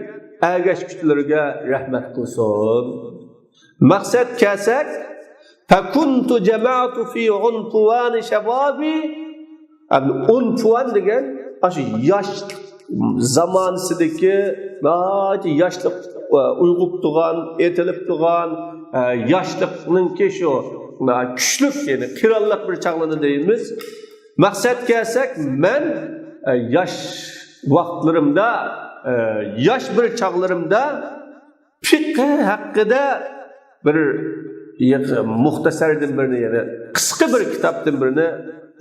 ئەگەشكۈچىلىرىگە رەھمەت قىلسۇن. مەقسەتكە كەلسەك، فَكُنْتُ جَمَعْتُ فِي عُنْفُوَانِ شَبَابِي. ئەمدى ئۇنفۇۋان دېگەن ئاشۇ ياش زامانىسىدىكى ناھايىتى ياشلىق، ئە، ئويغىنىپ تۇرغان، ئېتىلىپ تۇرغان، ئە، ياشلىقنىڭكى شۇ، ئە، كۈچلۈك، يەنى قىرانلىق بىر چاغلىرىنى دەيمىز. مەقسەتكە كەلسەك، مەن، ئە، ياش ۋاقىتلىرىمدا، ئە، ياش بىر چاغلىرىمدا پىقھى ھەققىدە بىر يىغ-، مۇختەسەردىن بىرنى، يەنى قىسقا بىر كىتابتىن بىرنى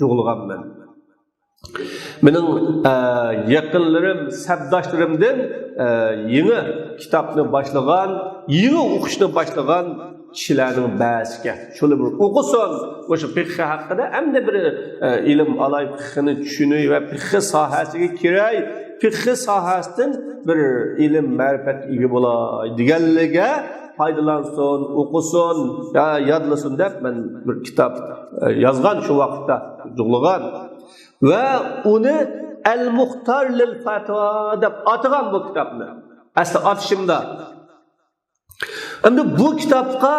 جۇغلىغانمەن. مېنىڭ، ئە، يېقىنلىرىم، سەپداشلىرىمدىن، ئە، يېڭى كىتابنى باشلىغان، يېڭى ئوقۇشنى باشلىغان كىشىلەرنىڭ بەزىسىگە، شۇلار بىر ئوقۇسۇن، مۇشۇ پىقھى ھەققىدە ئەمدى بىر، ئە، ئىلىم ئالاي، پىقھىنى چۈشىنەي ۋە پىقھى ساھەسىگە كىرەي، پىقھى ساھەسىدىن بىر ئىلىم، مەرىپەتكە ئىگە بولاي دېگەنلىرىگە پايدىلانسۇن، ئوقۇسۇن، يا يادلىسۇن دەپ مەن بىر كىتاب، ئە، يازغان شۇ ۋاقىتتا، جۇغلىغان. ۋە ئۇنى ئەل مۇختار لىل فەتۋا دەپ ئاتىغان بۇ كىتابنى. ئەسلى ئاتىشىمدا. ئەمدى بۇ كىتابقا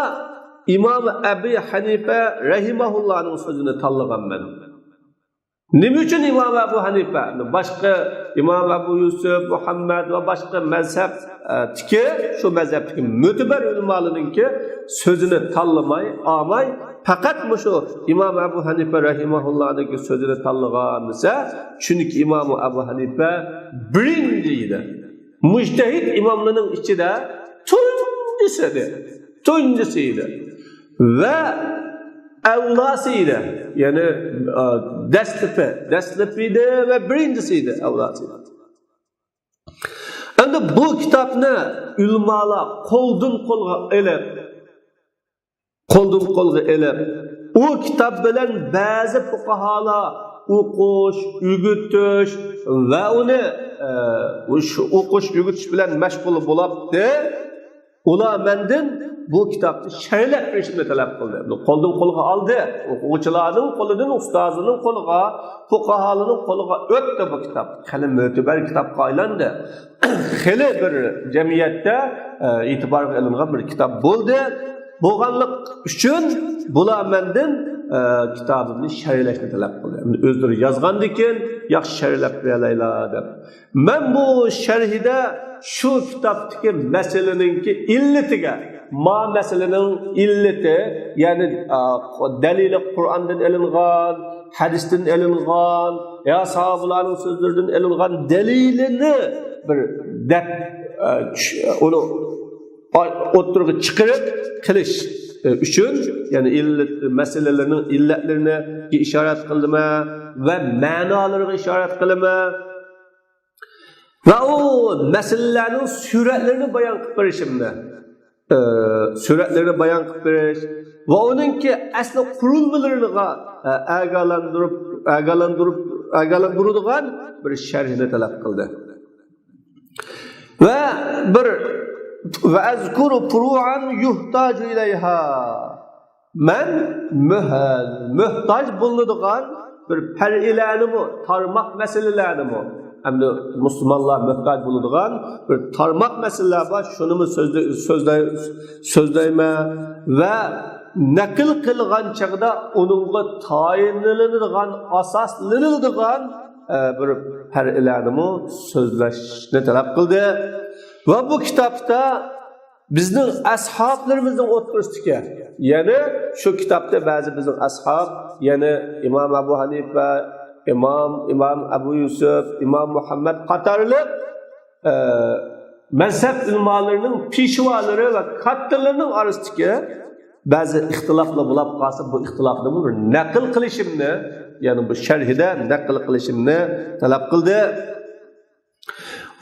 ئىمام ئەبى ھەنىفە رەھىمەھۇللانىڭ سۆزىنى تاللىغانمەن. نېمە ئۈچۈن ئىمام ئەبۇ ھەنىفە؟ باشقا ئىمام ئەبۇ يۈسۈپ، مۇھەممەد ۋە باشقا مەزھەپتىكى، شۇ مەزھەپتىكى مۆتىبەر ئۆلىمالىرىنىڭكى سۆزىنى تاللىماي، ئالماي، پەقەت مۇشۇ ئىمام ئەبۇ ھەنىفە رەھىمەھۇللانىڭكى سۆزىنى تاللىغان دېسە، چۈنكى ئىمام ئەبۇ ھەنىفە بىرىنچى ئىدى. مۇجتەھىد ئىماملىرىنىڭ ئىچىدە تۇنجىسى ئىدى. تۇنجىسى ئىدى. ۋە ئەۋلاسى ئىدى. يەنى، ئا، دەسلىپى، دەسلىپى ئىدى ۋە بىرىنچىسى ئىدى، ئەۋلاسى ئىدى. ئەمدى بۇ كىتابنى ئۆلىمالار قولدىن قولغا ئېلىپ، قولدىن قولغا ئېلىپ، ئۇ كىتاب بىلەن بەزى پۇقاھالار ئوقۇش، ئۆگىتىش ۋە ئۇنى، ئە، شۇ ئوقۇش، ئۆگىتىش بىلەن مەشغۇل بولاپتۇ. ئۇلار مەندىن بۇ كىتابنى شەرھلەپ بېرىشىمنى تەلەپ قىلدى. قولدىن قولغا ئالدى. ئوقۇغۇچىلارنىڭ قولىدىن، ئۇستازىنىڭ قولىغا، پۇقاھالىرنىڭ قولىغا ئۆتتى بۇ كىتاب. خېلى مۆتىبەر كىتابقا ئايلاندى. خېلى بىر جەمئىيەتتە، ئە، ئېتىبارغا ئېلىنغان بىر كىتاب بولدى. بولغانلىق ئۈچۈن بۇلار مەندىن، ئە، كىتابىمنى شەرھلەشنى تەلەپ قىلدى. ئەمدى ئۆزلىرى يازغاندىكىن، ياخشى شەرھلەپ بېرەلەيلا دەپ. مەن بۇ شەرھدە شۇ كىتابتىكى مەسىلىنىڭكى ئىللىتىگە، ما مەسىلىنىڭ ئىللىتى، يەنى، ئا، دەلىلى قۇرئاندىن ئېلىنغان، ھەدىستىن ئېلىنغان، يا ساھابىلارنىڭ سۆزلىرىدىن ئېلىنغان دەلىلىنى بىر دەپ، ئا، چۈش-، ئۇنى ئوتتۇرىغا چىقىرىپ قىلىش، ئە، ئۈچۈن، يەنى ئىللىت، مەسىلىلەرنىڭ ئىللەتلىرىنى ئىشارەت قىلدىمەن ۋە مەنالىرىغا ئىشارەت قىلىمەن. ۋە ئۇ مەسىلىلەرنىڭ سۈرەتلىرىنى بايان قىلىپ بېرىشىمنى، ئە، سۈرەتلىرىنى بايان قىلىپ بېرىش ۋە ئۇنىڭكى ئەسلى قۇرۇلمىلىرىغا، ئە، ئاگاھلاندۇرۇپ، ئاگاھلاندۇرۇپ، ئاگاھلاندۇرىدىغان بىر شەرھنى تەلەپ قىلدى. ۋە بىر، ۋە ئەزكۇرۇ فۇرۇئەن يۇھتاجۇ ئىلەيھا. مەن مۆھ-، مۆھتاج بولىدىغان بىر پەرئىلەرنىمۇ، تارماق مەسىلىلەرنىمۇ، ئەمدى مۇسۇلمانلار مۆھتاج بولىدىغان بىر تارماق مەسىلىلەر بار، شۇنىمۇ سۆزلە-، سۆزلەي-، سۆزلەيمەن ۋە نەقىل قىلغان چاغدا ئۇنىڭغا تايىنىلىدىغان، ئاساسلىنىلىدىغان، ئە، بىر پەرئىلەرنىمۇ سۆزلەشنى تەلەپ قىلدى. ۋە بۇ كىتابتا بىزنىڭ ئەسھابلىرىمىزنىڭ ئوتتۇرىسىدىكى، يەنى شۇ كىتابتا بەزى بىزنىڭ ئەسھاب، يەنى ئىمام ئەبۇ ھەنىفە، ئىمام، ئىمام ئەبۇ يۈسۈپ، ئىمام مۇھەممەد قاتارلىق، ئە، مەزھەپ ئۆلىمالىرىنىڭ پېشۋالىرى ۋە كاتتىلىرىنىڭ ئارىسىدىكى بەزى ئىختىلاپلار بولاپ قالسا، بۇ ئىختىلاپنىمۇ بىر نەقىل قىلىشىمنى، يەنى بۇ شەرھىدە نەقىل قىلىشىمنى تەلەپ قىلدى.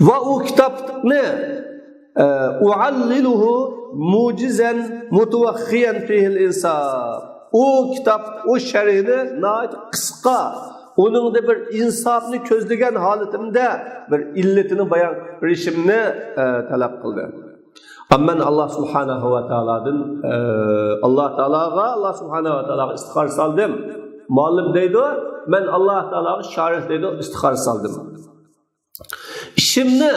ۋە ئۇ كىتابنى، ئە، ئۇئەللىلۇھۇ مۇجىزەن مۇتۇۋەخخىيەن فىھىل ئىنساپ. ئۇ كىتاب، ئۇ شەرھنى ناھايىتى قىسقا، ئۇنىڭدا بىر ئىنساپنى كۆزلىگەن ھالىتىمدە بىر ئىللىتىنى بايان قىلىپ بېرىشىمنى، ئە، تەلەپ قىلدى. ئەمما مەن ئاللا سۇبھانەھۇ ۋە تائالادىن، ئە، ئاللا تائالاغا، ئاللا سۇبھانەھۇ ۋە تائالاغا ئىستىخارە سالدىم. مۇئەللىم دەيدۇ، مەن ئاللا تائالاغا، شارىھ دەيدۇ، ئىستىخارە سالدىم. ئىشىمنى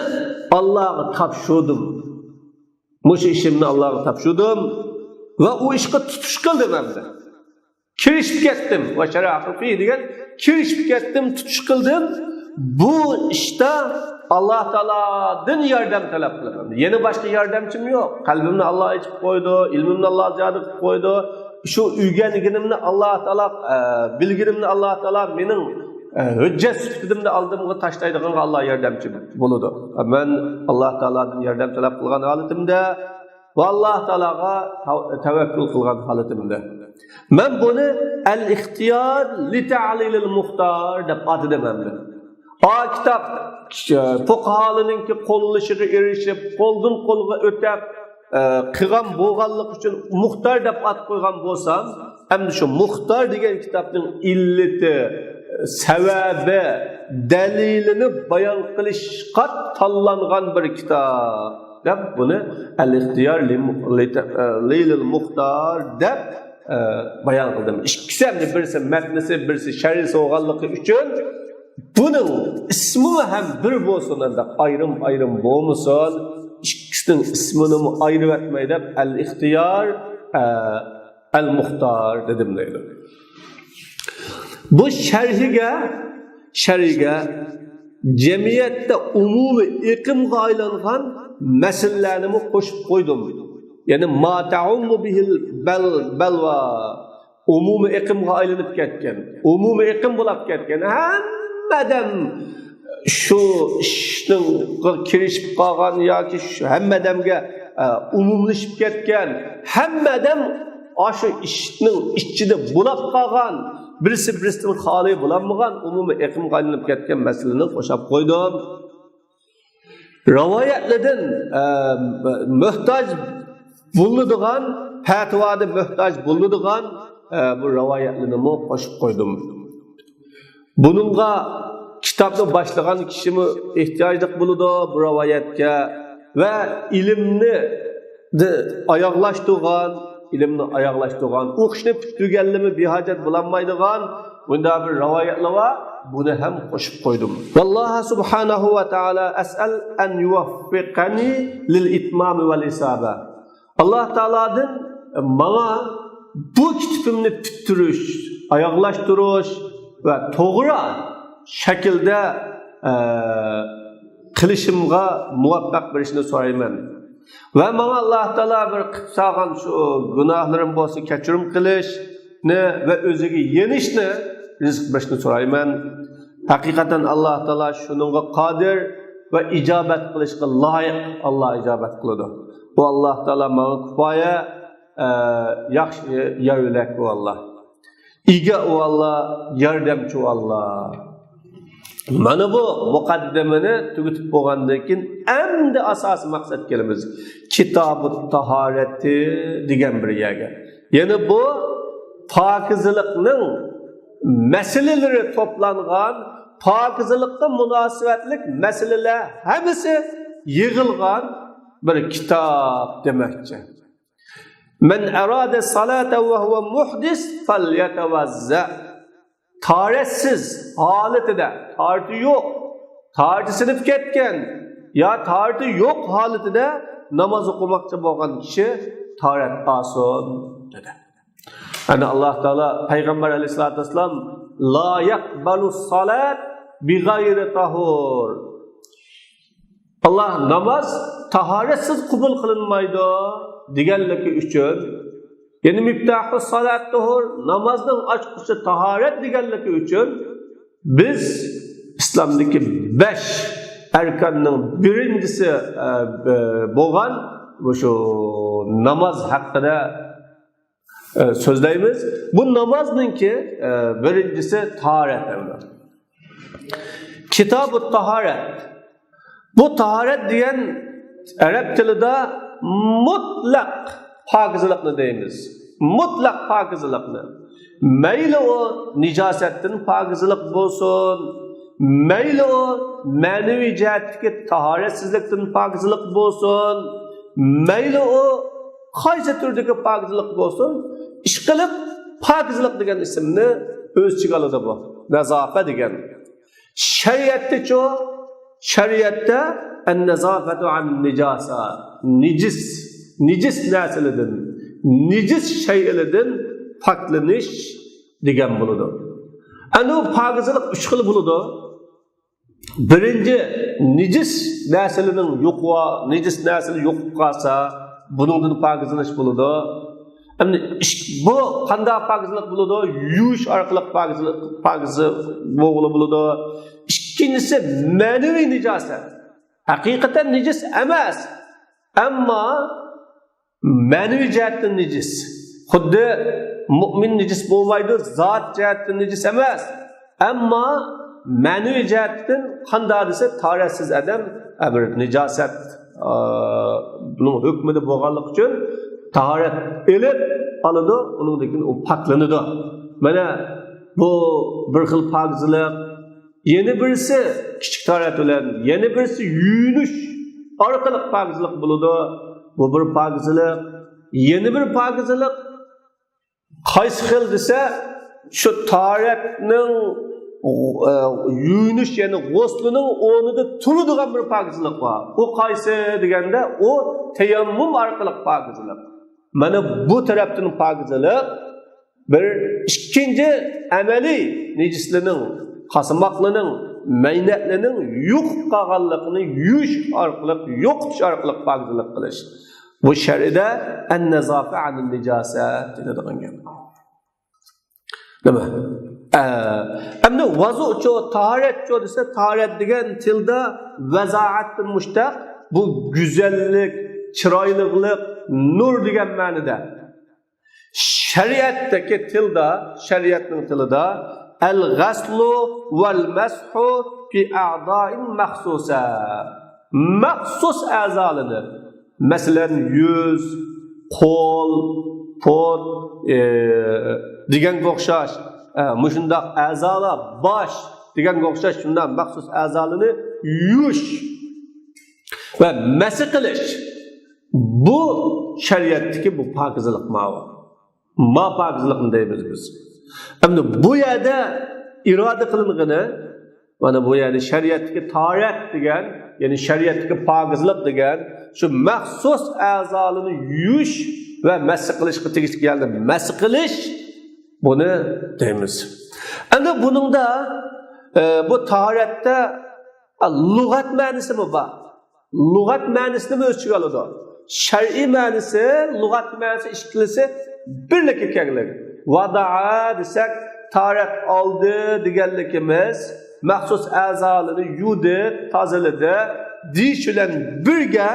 ئاللاغا تاپشۇردۇم. مۇشۇ ئىشىمنى ئاللاغا تاپشۇردۇم ۋە ئۇ ئىشقا تۇتۇش قىلدىم ئەمدى. كىرىشىپ كەتتىم. ۋە شەرەئتۇ فىھ دېگەن كىرىشىپ كەتتىم، تۇتۇش قىلدىم. بۇ ئىشتا ئاللا تائالادىن ياردەم تەلەپ قىلىمەن. يەنە باشقا ياردەمچىم يوق. قەلبىمنى ئاللا ئېچىپ قويدى، ئىلمىمنى ئاللا زىيادە قىلىپ قويدى. شۇ ئۆگەنگىنىمنى ئاللا تائالا، ئە، بىلگىنىمنى ئاللا تائالا مېنىڭ، ئە، ھۆججەت سۈپىتىمدە ئالدىمغا تاشلايدىغانغا ئاللا ياردەمچى بولىدۇ. مەن ئاللا تائالادىن ياردەم تەلەپ قىلغان ھالىتىمدە ۋە ئاللا تائالاغا تەۋ-، تەۋەككۈل قىلغان ھالىتىمدە. مەن بۇنى ئەل ئىختىيار لىتەلىلىل مۇختار دەپ ئاتىدىم ئەمدى. ئا كىتاب، ئە، پۇقاھالىنىڭكى قوللىشىغا ئېرىشىپ، قولدىن قولغا ئۆتەپ، ئە، قىلغان بولغانلىقى ئۈچۈن مۇختار دەپ ئات قويغان بولسام، ئەمدى شۇ مۇختار دېگەن كىتابنىڭ ئىللىتى، سەۋەبى، دەلىلىنى بايان قىلىشقا تاللانغان بىر كىتاب دەپ بۇنى ئەل ئىختىيار لىم-، لىتە-، لىلىل مۇختار دەپ، ئە، بايان قىلدىم. ئىككىسى ئەمدى بىرسى مەتنىسى، بىرسى شەرھىسى بولغانلىقى ئۈچۈن بۇنىڭ ئىسمىمۇ ھەم بىر بولسۇن، ئانداق ئايرىم-ئايرىم بولمىسۇن. ئىككىسىنىڭ ئىسمىنىمۇ ئايرىۋەتمەي دەپ ئەل ئىختىيار، ئە، ئەل مۇختار دېدىم دەيدۇ. بۇ شەرھىگە، شەرھىگە جەمئىيەتتە ئومۇمىي ئېقىمغا ئايلانغان مەسىلىلەرنىمۇ قوشۇپ قويدۇم. يەنى ما تەئۇممۇ بىھىل بەل-، بەلۋا. ئومۇمىي ئېقىمغا ئايلىنىپ كەتكەن، ئومۇمىي ئېقىم بولاپ كەتكەن، ھەممە ئادەم شۇ ئىشنىڭغا كىرىشىپ قالغان ياكى شۇ ھەممە ئادەمگە، ئە، ئومۇملىشىپ كەتكەن، ھەممە ئادەم ئاشۇ ئىشنىڭ ئىچىدە بولاپ قالغان، بىرسى بىرسىدىن خالىي بولالمىغان ئومۇمىي ئېقىمغا ئايلىنىپ كەتكەن مەسىلىنى قوشاپ قويدۇم. رىۋايەتلىدىن، ئە، مۆھتاج بولىدىغان، پەتىۋادا مۆھتاج بولىدىغان، ئە، بۇ رىۋايەتلىنىمۇ قوشۇپ قويدۇم. بۇنىڭغا كىتابنى باشلىغان كىشىمۇ ئېھتىياجلىق بولىدۇ بۇ رىۋايەتكە ۋە ئىلىمنى ئاياغلاشتۇرغان، ئىلىمنى ئاياغلاشتۇرغان، ئوقۇشنى پۈتتۈرگەنلىرىمۇ بىھاجەت بولالمايدىغان بۇنداق بىر رىۋايەتلەر بار. بۇنى ھەم قوشۇپ قويدۇم. والله سبحانه وتعالى أسأل أن يوفقني للإتمام والإصابة. ئاللاھ تائالادىن ماڭا بۇ كىتابىمنى پۈتتۈرۈش، ئاياغلاشتۇرۇش ۋە توغرا شەكىلدە، ئە، قىلىشىمغا مۇۋەپپەق بېرىشنى سورايمەن. ۋە ماڭا ئاللاھ تائالا بىر قىلىپ سالغان شۇ گۇناھلىرىم بولسا كەچۈرۈم قىلىشنى ۋە ئۆزىگە يېنىشنى رىزىق بېرىشنى سورايمەن. ھەقىقەتەن ئاللاھ تائالا شۇنىڭغا قادىر ۋە ئىجابەت قىلىشقا لايىق. ئاللاھ ئىجابەت قىلىدۇ. ئۇ ئاللاھ تائالا ماڭا كۇپايە، ئە، ياخشى يار يۆلەك ئۇ ئاللاھ. ئىگە ئۇ ئاللاھ، ياردەمچى ئۇ ئاللاھ. مانا بۇ مۇقەددىمىنى تۈگىتىپ بولغاندىن كېيىن، ئەمدى ئاساسىي مەقسەتكە كېلىمىز. كىتابۇت تاھارەتى دېگەن بىر يەرگە. يەنى بۇ پاكىزلىقنىڭ مەسىلىلىرى توپلانغان، پاكىزلىققا مۇناسىۋەتلىك مەسىلىلەر ھەممىسى يىغىلغان بىر كىتاب دېمەكچى. من أراد الصلاة وهو محدث فليتوضأ. تاھارەتسىز ھالىتىدە، تاھارىتى يوق، تاھارىتى سىنىپ كەتكەن يا تاھارىتى يوق ھالىتىدە ناماز ئوقۇماقچى بولغان كىشى تاھارەت ئالسۇن دېدى. يەنى ئاللاھ تائالا پەيغەمبەر ئەلەيھىسسالاتۇ ۋەسسالام لا يقبل الصلاة بغير طهور. ئاللاھ ناماز تاھارەتسىز قوبۇل قىلىنمايدۇ دېگەنلىكى ئۈچۈن، يەنى مىفتاھۇ سالات تۇھۇر، نامازنىڭ ئاچقۇچى تاھارەت دېگەنلىكى ئۈچۈن، بىز ئىسلامدىكى بەش ئەركاننىڭ بىرىنچىسى، ئە، بولغان مۇشۇ ناماز ھەققىدە ئە، سۆزلەيمىز. بۇ نامازنىڭكى، ئە، بىرىنچىسى تاھارەت ئەمدى. كىتابۇت تاھارەت. بۇ تاھارەت دېگەن ئەرەب تىلىدا مۇتلەق پاكىزلىقنى دەيمىز. مۇتلەق پاكىزلىقنى. مەيلى ئۇ نىجاسەتتىن پاكىزلىق بولسۇن، مەيلى ئۇ مەنىۋى جەھەتتىكى تاھارەتسىزلىكتىن پاكىزلىق بولسۇن، مەيلى ئۇ قايسى تۈردىكى پاكىزلىق بولسۇن، ئىشقىلىپ پاكىزلىق دېگەن ئىسىمنى ئۆز ئىچىگە ئالىدۇ بۇ. نازافە دېگەن. شەرىئەتتىچۇ؟ شەرىئەتتە النظافة عن النجاسة. نىجىس، نىجىس نەرسىلىدىن، نىجىس شەيئىلىدىن پاكلىنىش دېگەن بولىدۇ. ئەنە بۇ پاكىزلىق ئۈچ خىل بولىدۇ. بىرىنچى، نىجىس نەرسىلىرىنىڭ يوقىۋا-، نىجىس نەرسىلىرى يوقىپ قالسا، بۇنىڭدىن پاكىزلىنىش بولىدۇ. ئەمدى ئىش-، بۇ قانداق پاكىزلىق بولىدۇ؟ يۇيۇش ئارقىلىق پاكىزلىق، پاكىز بولغىلى بولىدۇ. ئىككىنچىسى، مەنىۋى نىجاسەت. ھەقىقەتەن نىجىس ئەمەس. ئەمما مەنىۋى جەھەتتىن نىجىس. خۇددى مۇئمىن نىجىس بولمايدۇ، زات جەھەتتىن نىجىس ئەمەس. ئەمما مەنىۋى جەھەتتىن قانداق دېسە، تاھارەتسىز ئادەم، ئە، بىر نىجاسەت، ئە، بۇنىڭ ھۆكمىدە بولغانلىقى ئۈچۈن تاھارەت ئېلىپ ئالىدۇ، ئۇنىڭدىن كېيىن ئۇ پاكلىنىدۇ. مانا بۇ بىر خىل پاكىزلىق. يەنە بىرسى كىچىك تاھارەت بىلەن، يەنە بىرسى يۇيۇنۇش ئارقىلىق پاكىزلىق بولىدۇ. بۇ بىر پاكىزلىق. يەنە بىر پاكىزلىق قايسى خىل دېسە، شۇ تاھارەتنىڭ، ئە، يۇيۇنۇش، يەنى غۇسلىنىڭ ئورنىدا تۇرىدىغان بىر پاكىزلىق بار. ئۇ قايسى دېگەندە، ئۇ تەيەممۇم ئارقىلىق پاكىزلىق. مانا بۇ تەرەپتىن پاكىزلىق. بىر ئىككىنچى ئەمەلىي نىجىسلىرىنىڭ، قاسىماقلىرىنىڭ، مەينەتلىرىنىڭ يۇقۇپ قالغانلىقىنى يۇيۇش ئارقىلىق، يوقىتىش ئارقىلىق پاكىزلىق قىلىش. بۇ شەرئىدە ئەن-نەزافە ئەنىن نىجاسە دېيىلىدىغان گەپ. نېمە؟ ئە، ئەمدى ۋازۇچۇ، تاھارەتچۇ دېسە، تاھارەت دېگەن تىلدا ۋەزائەتتىن مۇشتەق، بۇ گۈزەللىك، چىرايلىقلىق، نۇر دېگەن مەنىدە. شەرىئەتتىكى تىلدا، شەرىئەتنىڭ تىلىدا، ئەل غەسلۇ ۋەل مەسھۇ فى ئەئزائىن مەخسۇسە. مەخسۇس ئەزالىنى، مەسىلەن، يۈز، قول، پۇت، ئى، دېگەنگە ئوخشاش، ئە، مۇشۇنداق ئەزالار، باش دېگەنگە ئوخشاش شۇنداق مەخسۇس ئەزالىنى يۇيۇش ۋە مەسە قىلىش. بۇ شەرىئەتتىكى بۇ پاكىزلىق ماۋۇ. ما پاكىزلىقنى دەيمىز بىز. ئەمدى بۇ يەردە ئىرادە قىلىنغىنى، مانا بۇ يەردە شەرىئەتتىكى تاھارەت دېگەن، يەنى شەرىئەتتىكى پاكىزلىق دېگەن، شۇ مەخسۇس ئەزالىرىنى يۇيۇش ۋە مەس قىلىشقا تېگىشلىك يەردە مەس قىلىش، بۇنى دەيمىز. ئەمدى بۇنىڭدا، ئە، بۇ تاھارەتتە، ئە، لۇغەت مەنىسىمۇ بار. لۇغەت مەنىسىنىمۇ ئۆز ئىچىگە ئالىدۇ. شەرئىي مەنىسى، لۇغەت مەنىسى ئىككىلىسى بىرلىككە كەلگىلى. ۋادائە دېسەك، تاھارەت ئالدى دېگەنلىكىمىز، مەخسۇس ئەزالىرىنى يۇدى، تازىلىدى دېيىش بىلەن بىرگە،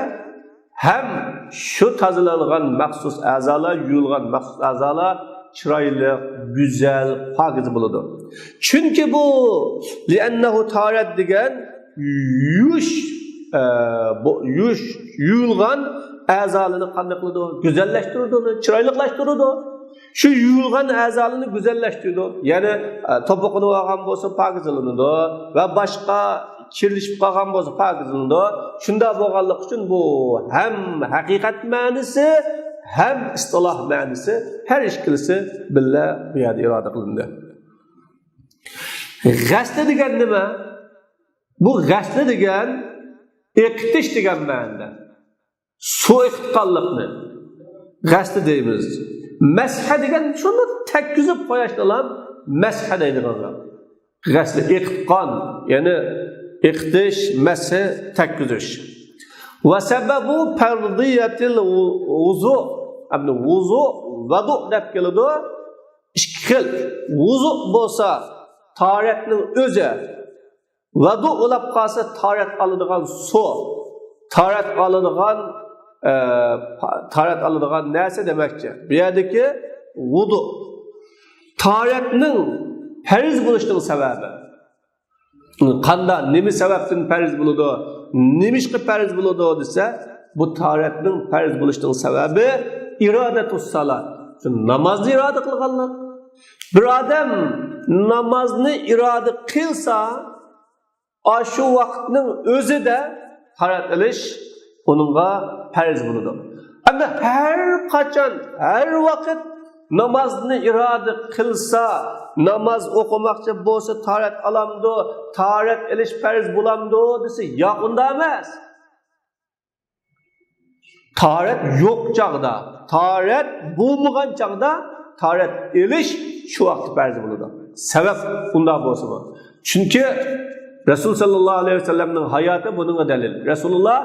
ھەم شۇ تازىلانغان مەخسۇس ئەزالار، يۇيۇلغان مەخسۇس ئەزالار چىرايلىق، گۈزەل، پاكىز بولىدۇ. چۈنكى بۇ لىئەننەھۇ تاھارەت دېگەن يۇيۇش، ئە، بۇ يۇيۇش، يۇيۇلغان ئەزالىرىنى قانداق قىلىدۇ؟ گۈزەللەشتۈرىدۇ، ئۇنى چىرايلىقلاشتۇرىدۇ. شۇ يۇيۇلغان ئەزالىرىنى گۈزەللەشتۈرىدۇ. يەنى، ئە، توپا قونۇپ ئالغان بولسا پاكىزلىنىدۇ ۋە باشقا كىرلىشىپ قالغان بولسا پاكىزلىنىدۇ. شۇنداق بولغانلىقى ئۈچۈن بۇ ھەم ھەقىقەت مەنىسى، ھەم ئىستىلاھ مەنىسى، ھەر ئىككىلىسى بىللە بۇ يەردە ئىرادە قىلىندى. غەسلى دېگەن نېمە؟ بۇ غەسلى دېگەن ئېقىتىش دېگەن مەنىدە. سۇ ئېقىتقانلىقنى غەسلى دەيمىز. مەسھە دېگەن شۇنى تەگكۈزۈپ قوياشنىلا مەسھە دەيدىغان گەپ. غەسلى ئېقىتقان، يەنى ئېقىتىش، مەسھى، تەگكۈزۈش. ۋە سەبەبۇ پەرزىيەتىل ۋۇزۇ. ئەمدى ۋۇزۇ، ۋەدۇ دەپ كېلىدۇ. ئىككى خىل. ۋۇزۇ بولسا تاھارەتنىڭ ئۆزى. ۋەدۇ بولۇپ قالسا تاھارەت ئالىدىغان سۇ. تاھارەت ئالىدىغان، ئە، تاھارەت ئالىدىغان نەرسە دېمەكچى. بۇ يەردىكى ۋۇدۇ. تاھارەتنىڭ پەرز بولۇشنىڭ سەۋەبى. قاندا، نېمە سەۋەبتىن پەرز بولىدۇ؟ نېمىشقا پەرز بولىدۇ دېسە، بۇ تاھارەتنىڭ پەرز بولۇشنىڭ سەۋەبى ئىرادەتۇس سالات. شۇ نامازنى ئىرادە قىلغانلىق. بىر ئادەم نامازنى ئىرادە قىلسا، ئاشۇ ۋاقىتنىڭ ئۆزىدە تاھارەت ئېلىش ئۇنىڭغا پەرز بولىدۇ. ئەمما ھەر قاچان، ھەر ۋاقىت نامازنى ئىرادە قىلسا، ناماز ئوقۇماقچى بولسا تاھارەت ئالامدۇ، تاھارەت ئېلىش پەرز بولامدۇ دېسە، ياق، ئۇنداق ئەمەس. تاھارەت يوق چاغدا، تاھارەت بولمىغان چاغدا تاھارەت ئېلىش شۇ ۋاقىتتا پەرز بولىدۇ. سەۋەب ئۇنداق بولسىمۇ. چۈنكى رەسۇل سەللەللاھۇ ئەلەيھى ۋەسەللەمنىڭ ھاياتى بۇنىڭغا دەلىل. رەسۇلۇللا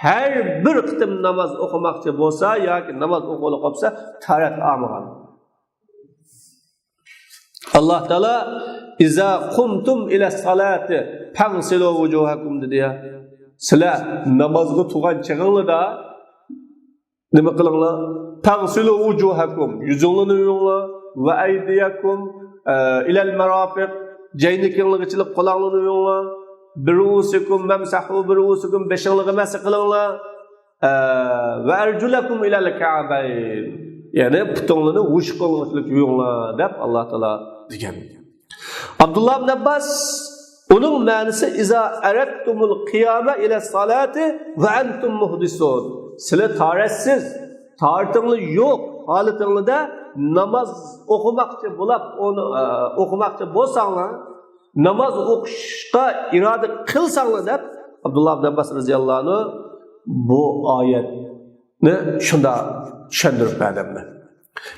ھەر بىر قېتىم ناماز ئوقۇماقچى بولسا ياكى ناماز ئوقۇغىلى قوپسا تاھارەت ئالمىغان. ئاللاھ تائالا «ئىزا قۇمتۇم ئىلەس سالاتى فەغسىلۇ ۋۇجۇھەكۇم» دېدى يا. سىلەر نامازغا تۇرغان چېغىڭلاردا نېمە قىلىڭلار؟ «فەغسىلۇ ۋۇجۇھەكۇم»، يۈزۈڭلارنى يۇيۇڭلار، «ۋە ئەيدىيەكۇم»، ئە، «ئىلەل مەرافىق»، جەينىكىڭلارغىچىلىك قولاڭلارنى يۇيۇڭلار، «بىرۇئۇسىكۇم ۋەمسەھۇ بىرۇئۇسىكۇم»، بېشىڭلارغا مەس قىلىڭلار. ئە، «ۋە ئەرجۇلەكۇم ئىلەل كەئبەين»، يەنى پۇتۇڭلارنى ھوشۇقۇڭلارغىچىلىك يۇيۇڭلار دەپ ئاللاھ تائالا دېگەن. ئابدۇللاھ ئىبن ئابباس، ئۇنىڭ مەنىسى «ئىزا ئەرەدتۇمۇل قىيامە ئىلەس سالاتی ۋە ئەنتۇم مۇھدىسۇن». سىلەر تاھارەتسىز، تاھارىتىڭلار يوق ھالىتىڭلاردا ناماز ئوقۇماقچى بولاپ، ئۇنى، ئە، ئوقۇماقچى بولساڭلار، ناماز ئوقۇشقا ئىرادە قىلساڭلار دەپ، ئابدۇللاھ ئىبن ئابباس رەزىياللاھۇ ئەنھۇ بۇ ئايەتنى شۇنداق چۈشەندۈرۈپ بەردى.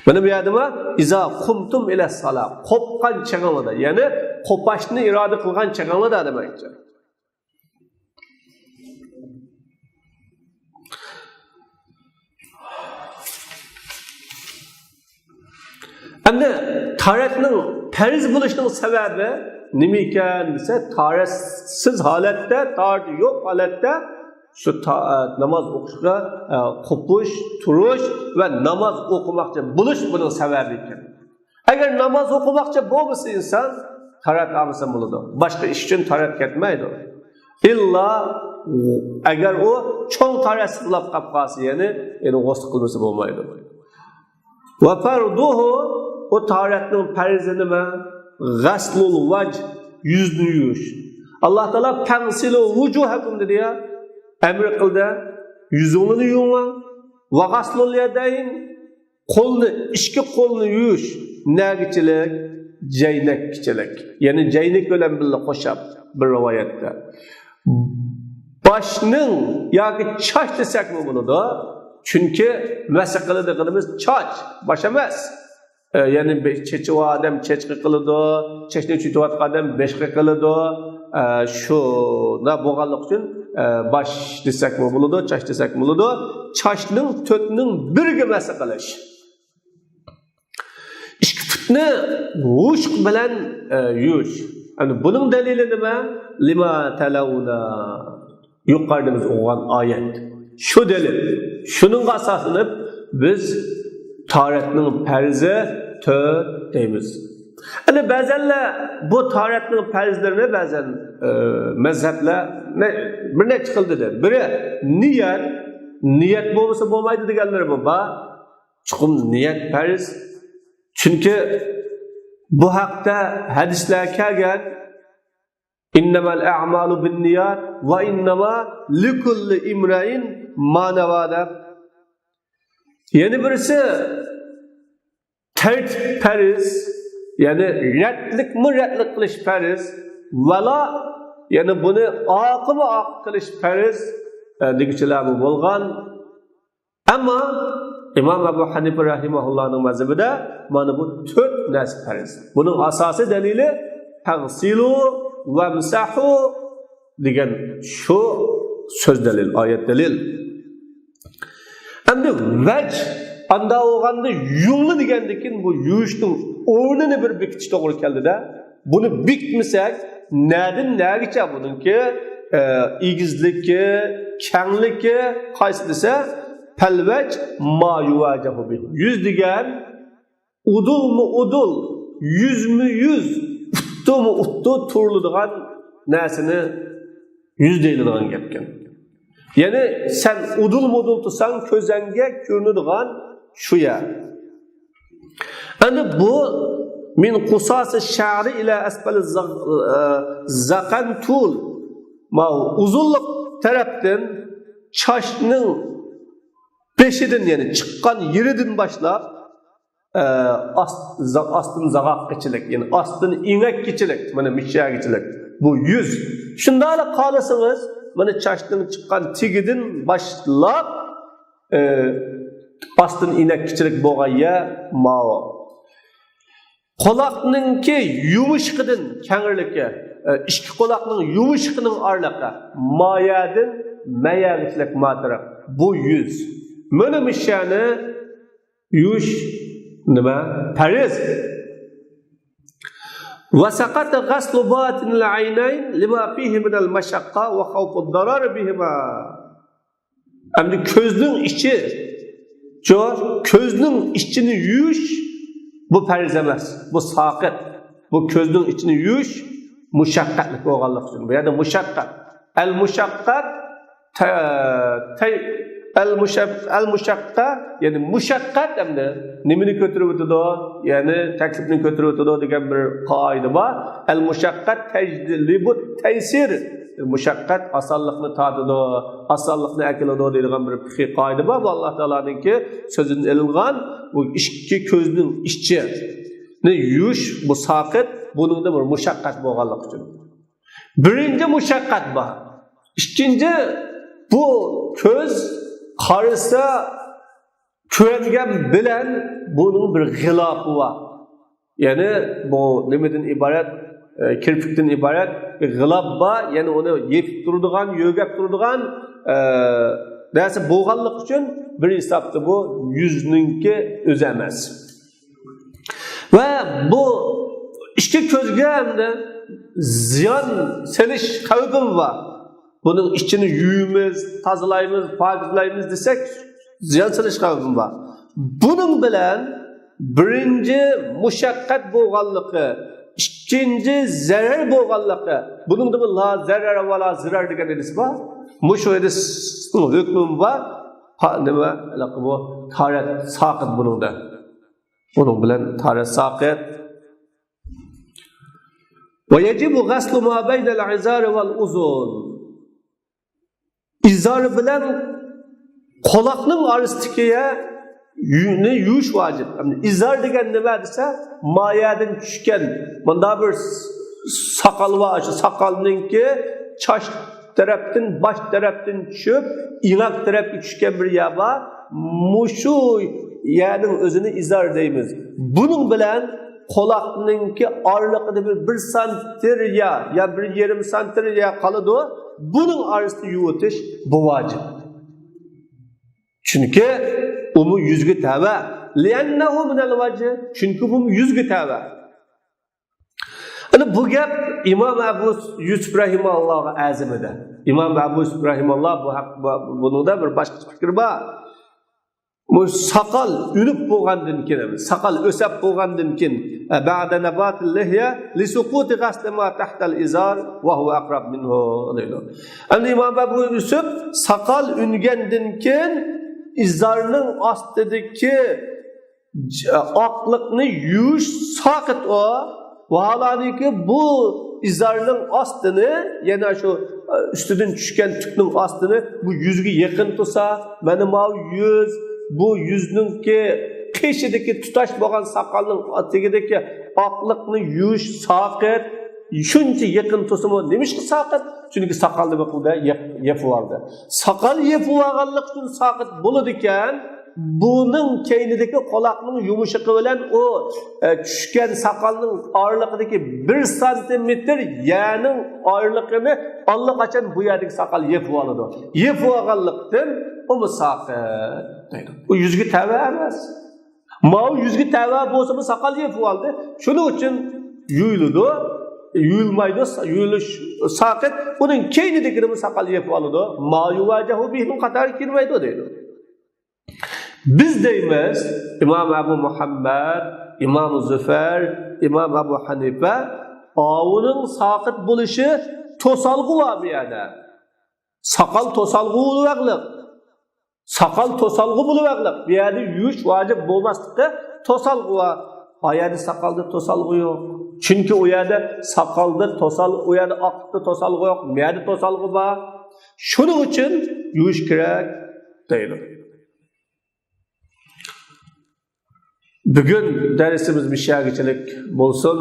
مانا بۇ يەردىمۇ «ئىزا قۇمتۇم ئىلەس سالا»، قوپقان چېغىڭلاردا، يەنى قوپاشنى ئىرادە قىلغان چېغىڭلاردا دېمەكچى. ئەمدى تاھارەتنىڭ پەرز بولۇشنىڭ سەۋەبى نېمە ئىكەن دېسە، تاھارەتسىز ھالەتتە، تاھارىتى يوق ھالەتتە شۇ تا-، ناماز ئوقۇشقا، ئە، قوپۇش، تۇرۇش ۋە ناماز ئوقۇماقچى بولۇش بۇنىڭ سەۋەبى ئىكەن. ئەگەر ناماز ئوقۇماقچى بولمىسا ئىنسان، تاھارەت ئالمىسا بولىدۇ. باشقا ئىش ئۈچۈن تاھارەت كەتمەيدۇ. ئىللا ئەگەر ئۇ چوڭ تاھارەتسىز بولاپ قاپ قالسا، يەنى، يەنى غۇسل قىلمىسا بولمايدۇ. ۋە فەرزۇھۇ، ئۇ تاھارەتنىڭ پەرزى نېمە؟ غەسلۇل ۋەج، يۈزنى يۇيۇش. ئاللاھ تائالا «فەغسىلۇ ۋۇجۇھەكۇم» دېدى يا، ئەمر قىلدى. يۈزۈڭلارنى يۇيۇڭلار. ۋە غەسلۇل يەدەين، قولنى، ئىككى قولنى يۇيۇش. نەگىچىلىك؟ جەينەككىچىلىك. يەنى جەينەك بىلەن بىللە قوشاپ بىر رىۋايەتتە. باشنىڭ ياكى چاچ دېسەكمۇ بولىدۇ. چۈنكى مەسە قىلىدىغىنىمىز چاچ، باش ئەمەس. ئە، يەنى بە-، چېچى بار ئادەم چېچىغا قىلىدۇ، چېچىنى چۈشۈرۈۋاتقان ئادەم بېشىغا قىلىدۇ. ئە، شۇنداق بولغانلىقى ئۈچۈن، ئە، باش دېسەكمۇ بولىدۇ، چاچ دېسەكمۇ بولىدۇ. چاچنىڭ تۆتنىڭ بىرىگە مەسە قىلىش. ئىككى پۇتنى ھۇشۇق بىلەن، ئە، يۇيۇش. يەنى بۇنىڭ دەلىلى نېمە؟ لىما تەلەۋنا. يۇقىرىدا بىز ئوقۇغان ئايەت. شۇ دەلىل. شۇنىڭغا ئاساسلىنىپ بىز تاھارەتنىڭ پەرزى تۆت دەيمىز. ئەنە بەزەنلەر بۇ تاھارەتنىڭ پەرزلىرىنى بەزەن، ئە، مەزھەپلەر نە-، بىر نەچچە خىل دېدى. بىرى نىيەت. نىيەت بولمىسا بولمايدۇ دېگەنلىرىمۇ بار. چوقۇم نىيەت پەرز. چۈنكى بۇ ھەقتە ھەدىسلەر كەلگەن. ئىننەمەل ئەمالۇ بىننىيات ۋە ئىننەما لىكۇللى ئىمرەئىن ما نەۋا دەپ. يەنە بىرسى تەرتىپ پەرز، يەنى رەتلىكمۇ رەتلىك قىلىش پەرز، ۋەلا، يەنى بۇنى ئاقىمۇ ئاق قىلىش پەرز، ئە، دېگۈچىلەرمۇ بولغان. ئەمما ئىمام ئەبۇ ھەنىفە رەھىمەھۇللانىڭ مەزھىپىدە مانا بۇ تۆت نەرسە پەرز. بۇنىڭ ئاساسىي دەلىلى «فەغسىلۇ ۋەمسەھۇ» دېگەن شۇ سۆز دەلىل، ئايەت دەلىل. ئەمدى ۋەج، ئاندا بولغاندا يۇڭلا دېگەندىن كېيىن بۇ يۇيۇشنىڭ ئورنىنى بىر بېكىتىش توغرا كەلدىدە. بۇنى بېكىتمىسەك، نەدىن نەگىچە بۇنىڭكى، ئە، ئېگىزلىكى، كەڭلىكى قايسى دېسە، «پەلۋەج ما يۇۋاجەھۇ بىھ». يۈز دېگەن ئۇدۇلمۇ ئۇدۇل، يۈزمۇ يۈز، ئۇتتۇمۇ ئۇتتۇ تۇرۇلىدىغان نەرسىنى يۈز دېيىلىدىغان گەپكەن. يەنى سەن ئۇدۇل-مۇدۇل تۇرساڭ، كۆزۈڭگە كۆرۈنىدىغان شۇ يەر. ئەنە بۇ «مىن قۇساسى شەئرى ئىلە ئەسپەلى زاق-، ئە، زاقەنتۇل». ماۋۇ ئۇزۇنلۇق تەرەپتىن چاچنىڭ بېشىدىن، يەنى چىققان يېرىدىن باشلاپ، ئە، ئاست-، زا-، ئاستىن زاغاققىچىلىك، يەنى ئاستىن ئېڭەككىچىلىك، مانا مىشەگىچىلىك. بۇ يۈز. شۇنداقلا قارىسىڭىز، مانا چاچنىڭ چىققان تېگىدىن باشلاپ، ئە، ئاستىن ئېڭەككىچىلىك بولغان يەر ماۋۇ. قۇلاقنىڭكى يۇمشىقىدىن كەڭرىلىكى، ئە، ئىككى قۇلاقنىڭ يۇمشىقىنىڭ ئارىلىقى، ما يەدىن مە يەگىچىلىك ما تەرەپ. بۇ يۈز. مانا مىشەنى يۇيۇش نېمە؟ پەرز. ۋە سەقەتە غەسلۇ باتىنىل ئەينەين لىما فىھى مىنەل مەشەققە ۋە خەۋفۇد دەرەر بىھىما. ئەمدى كۆزنىڭ ئىچى، چو، كۆزنىڭ ئىچىنى يۇيۇش، بۇ پەرز ئەمەس، بۇ ساقىت. بۇ كۆزنىڭ ئىچىنى يۇيۇش مۇشەققەتلىك بولغانلىقى ئۈچۈن. بۇ يەردە مۇشەققەت. ئەل مۇشەققەت، تە-، تەي-، ئەل مۇشەق-، ئەل مۇشەققە، يەنى مۇشەققەت ئەمدى نېمىنى كۆتۈرۈۋېتىدۇ؟ يەنى تەكلىپنى كۆتۈرۈۋېتىدۇ دېگەن بىر قائىدە بار. ئەل مۇشەققەت تەجلىبۇت تەيسىر. مۇشەققەت ئاسانلىقنى تارتىدۇ، ئاسانلىقنى ئەكېلىدۇ دەيدىغان بىر پىقھىي قائىدە بار. بۇ ئاللا تائالانىڭكى سۆزىدىن ئېلىنغان، بۇ ئىككى كۆزنىڭ ئىچىنى يۇيۇش، بۇ ساقىت، بۇنىڭدا بىر مۇشەققەت بولغانلىقى ئۈچۈن. بىرىنچى مۇشەققەت بار. ئىككىنچى، بۇ كۆز قارىسا، كۆرگەن بىلەن بۇنىڭ بىر غىلاپى بار. يەنى بۇ نېمىدىن ئىبارەت، ئە، كىرپىكتىن ئىبارەت بىر غىلاپ بار، يەنى ئۇنى يېپىپ تۇرىدىغان، يۆگەپ تۇرىدىغان، ئە، نەرسە بولغانلىقى ئۈچۈن بىر ھېسابتا بۇ يۈزنىڭكى ئۆزى ئەمەس. ۋە بۇ ئىككى كۆزگە ئەمدى زىيان سېلىش خەۋپىمۇ بار. بۇنىڭ ئىچىنى يۇيىمىز، تازىلايمىز، پاكىزلايمىز دېسەك، زىيان سېلىش خەۋپىمۇ بار. بۇنىڭ بىلەن بىرىنچى مۇشەققەت بولغانلىقى، ئىككىنچى زەرەر بولغانلىقى، بۇنىڭدا بۇ لا زەرەر ۋە لا زىرەر دېگەن ھەدىس بار. مۇشۇ ھەدىسنىڭ ھۆكمىمۇ بار. ھا، نېمە، ھېلىقى بۇ تاھارەت ساقىت بۇنىڭدا. بۇنىڭ بىلەن تاھارەت ساقىت. ۋە يەجىبۇ غەسلۇ ما بەينەل ئىزارى ۋەل ئۇزۇن. ئىزار بىلەن قۇلاقنىڭ ئارىسىدىكى يەرنى يۇيۇش ۋاجىپ. ئىزار دېگەن نېمە دېسە، مايەدىن چۈشكەن مۇنداق بىر ساقال بار، شۇ ساقالنىڭكى چاچ تەرەپتىن، باش تەرەپتىن چۈشۈپ، ئېڭەك تەرەپكە چۈشكەن بىر يەر بار. مۇشۇ يەرنىڭ ئۆزىنى ئىزار دەيمىز. بۇنىڭ بىلەن قۇلاقنىڭكى ئارىلىقىدا بىر، بىر سانتىر يا، يا بىر يېرىم سانتىر يا قالىدۇ. بۇنىڭ ئارىسىدا يۇيۇۋېتىش بۇ ۋاجىپ. چۈنكى ئۇمۇ يۈزگە تەۋە. لأنه من الوجه. چۈنكى بۇمۇ يۈزگە تەۋە. ئەنە بۇ گەپ ئىمام ئەبۇ يۈسۈپ رەھىمەھۇللاھقا ئەرزىمىدى. ئىمام ئەبۇ يۈسۈپ رەھىمەھۇللاھ بۇ ھەق، بۇ، بۇنىڭدا بىر باشقىچە پىكرى بار. بۇ ساقال ئۈنۈپ بولغاندىن كېيىن، ساقال ئۆسەپ بولغاندىن كېيىن، بعد نبات اللحية لسقوط غسل ما تحت الإزار وهو أقرب منه دەيدۇ. ئەمدى ئىمام ئەبۇ يۈسۈپ ساقال ئۈنگەندىن كېيىن ئىزارنىڭ ئاستىدىكى ئاقلىقنى يۇيۇش ساقىت ئۇ. ۋاھالانكى بۇ ئىزارنىڭ ئاستىنى، يەنە شۇ ئۈستىدىن چۈشكەن تۈكنىڭ ئاستىنى بۇ يۈزگە يېقىن تۇرسا، مانا ماۋۇ يۈز، بۇ يۈزنىڭكى قېشىدىكى تۇتاش بولغان ساقالنىڭ تېگىدىكى ئاقلىقنى يۇيۇش ساقىت. شۇنچە يېقىن تۇرسىمۇ نېمىشقا ساقىت؟ چۈنكى ساقالنى بىر قىلدا يېپ-، يېپىۋالدى. ساقال يېپىۋالغانلىق ئۈچۈن ساقىت بولىدىكەن. بۇنىڭ كەينىدىكى قۇلاقنىڭ يۇمشىقى بىلەن ئۇ، ئە، چۈشكەن ساقالنىڭ ئارىلىقىدىكى بىر سانتىمېتىر يەرنىڭ ئارىلىقىنى ئاللىقاچان بۇ يەردىكى ساقال يېپىۋالىدۇ. يېپىۋالغانلىقتىن ئۇمۇ ساقىت دەيدۇ. ئۇ يۈزگە تەۋە ئەمەس. ماۋۇ يۈزگە تەۋە بولسىمۇ ساقال يېپىۋالدى. شۇنىڭ ئۈچۈن يۇيۇلىدۇ. يۇيۇلمايدۇ، يۇيۇلۇش ساقىت. ئۇنىڭ كەينىدىكىنىمۇ ساقال يېپىۋالىدۇ. ما يۇۋاجەھۇ بىھىنىڭ قاتارىغا كىرمەيدۇ دەيدۇ. بىز دەيمىز، ئىمام ئەبۇ مۇھەممەد، ئىمام زۇفەر، ئىمام ئەبۇ ھەنىفە، ئاۋۇنىڭ ساقىت بولۇشى توسالغۇ بار بۇ يەردە. ساقال توسالغۇ بولۇۋەرلىق. ساقال توسالغۇ بولۇۋەرلىق. بۇ يەردە يۇيۇش ۋاجىپ بولماسلىقى توسالغۇ بار. ئا يەردە ساقالدا توسالغۇ يوق. چۈنكى ئۇ يەردە ساقالدا توسال-، ئۇ يەردە ئاقلىقتا توسالغۇ يوق. بۇ يەردە توسالغۇ بار. شۇنىڭ ئۈچۈن يۇيۇش كېرەك دەيدۇ. بۈگۈن دەرسىمىز مۇشۇ يەرگىچىلىك بولسۇن.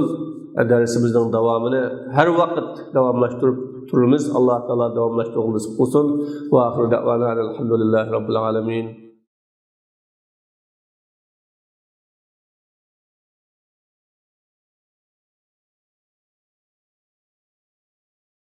دەرسىمىزنىڭ داۋامىنى ھەر ۋاقىت داۋاملاشتۇرۇپ تۇرىمىز. ئاللا تائالا داۋاملاشتۇرغىلى نېسىپ قىلسۇن. ۋە ئاخىرۇ دەئۋانا ئەنىل ھەمدۇلىللاھى رەببىل ئالەمىن.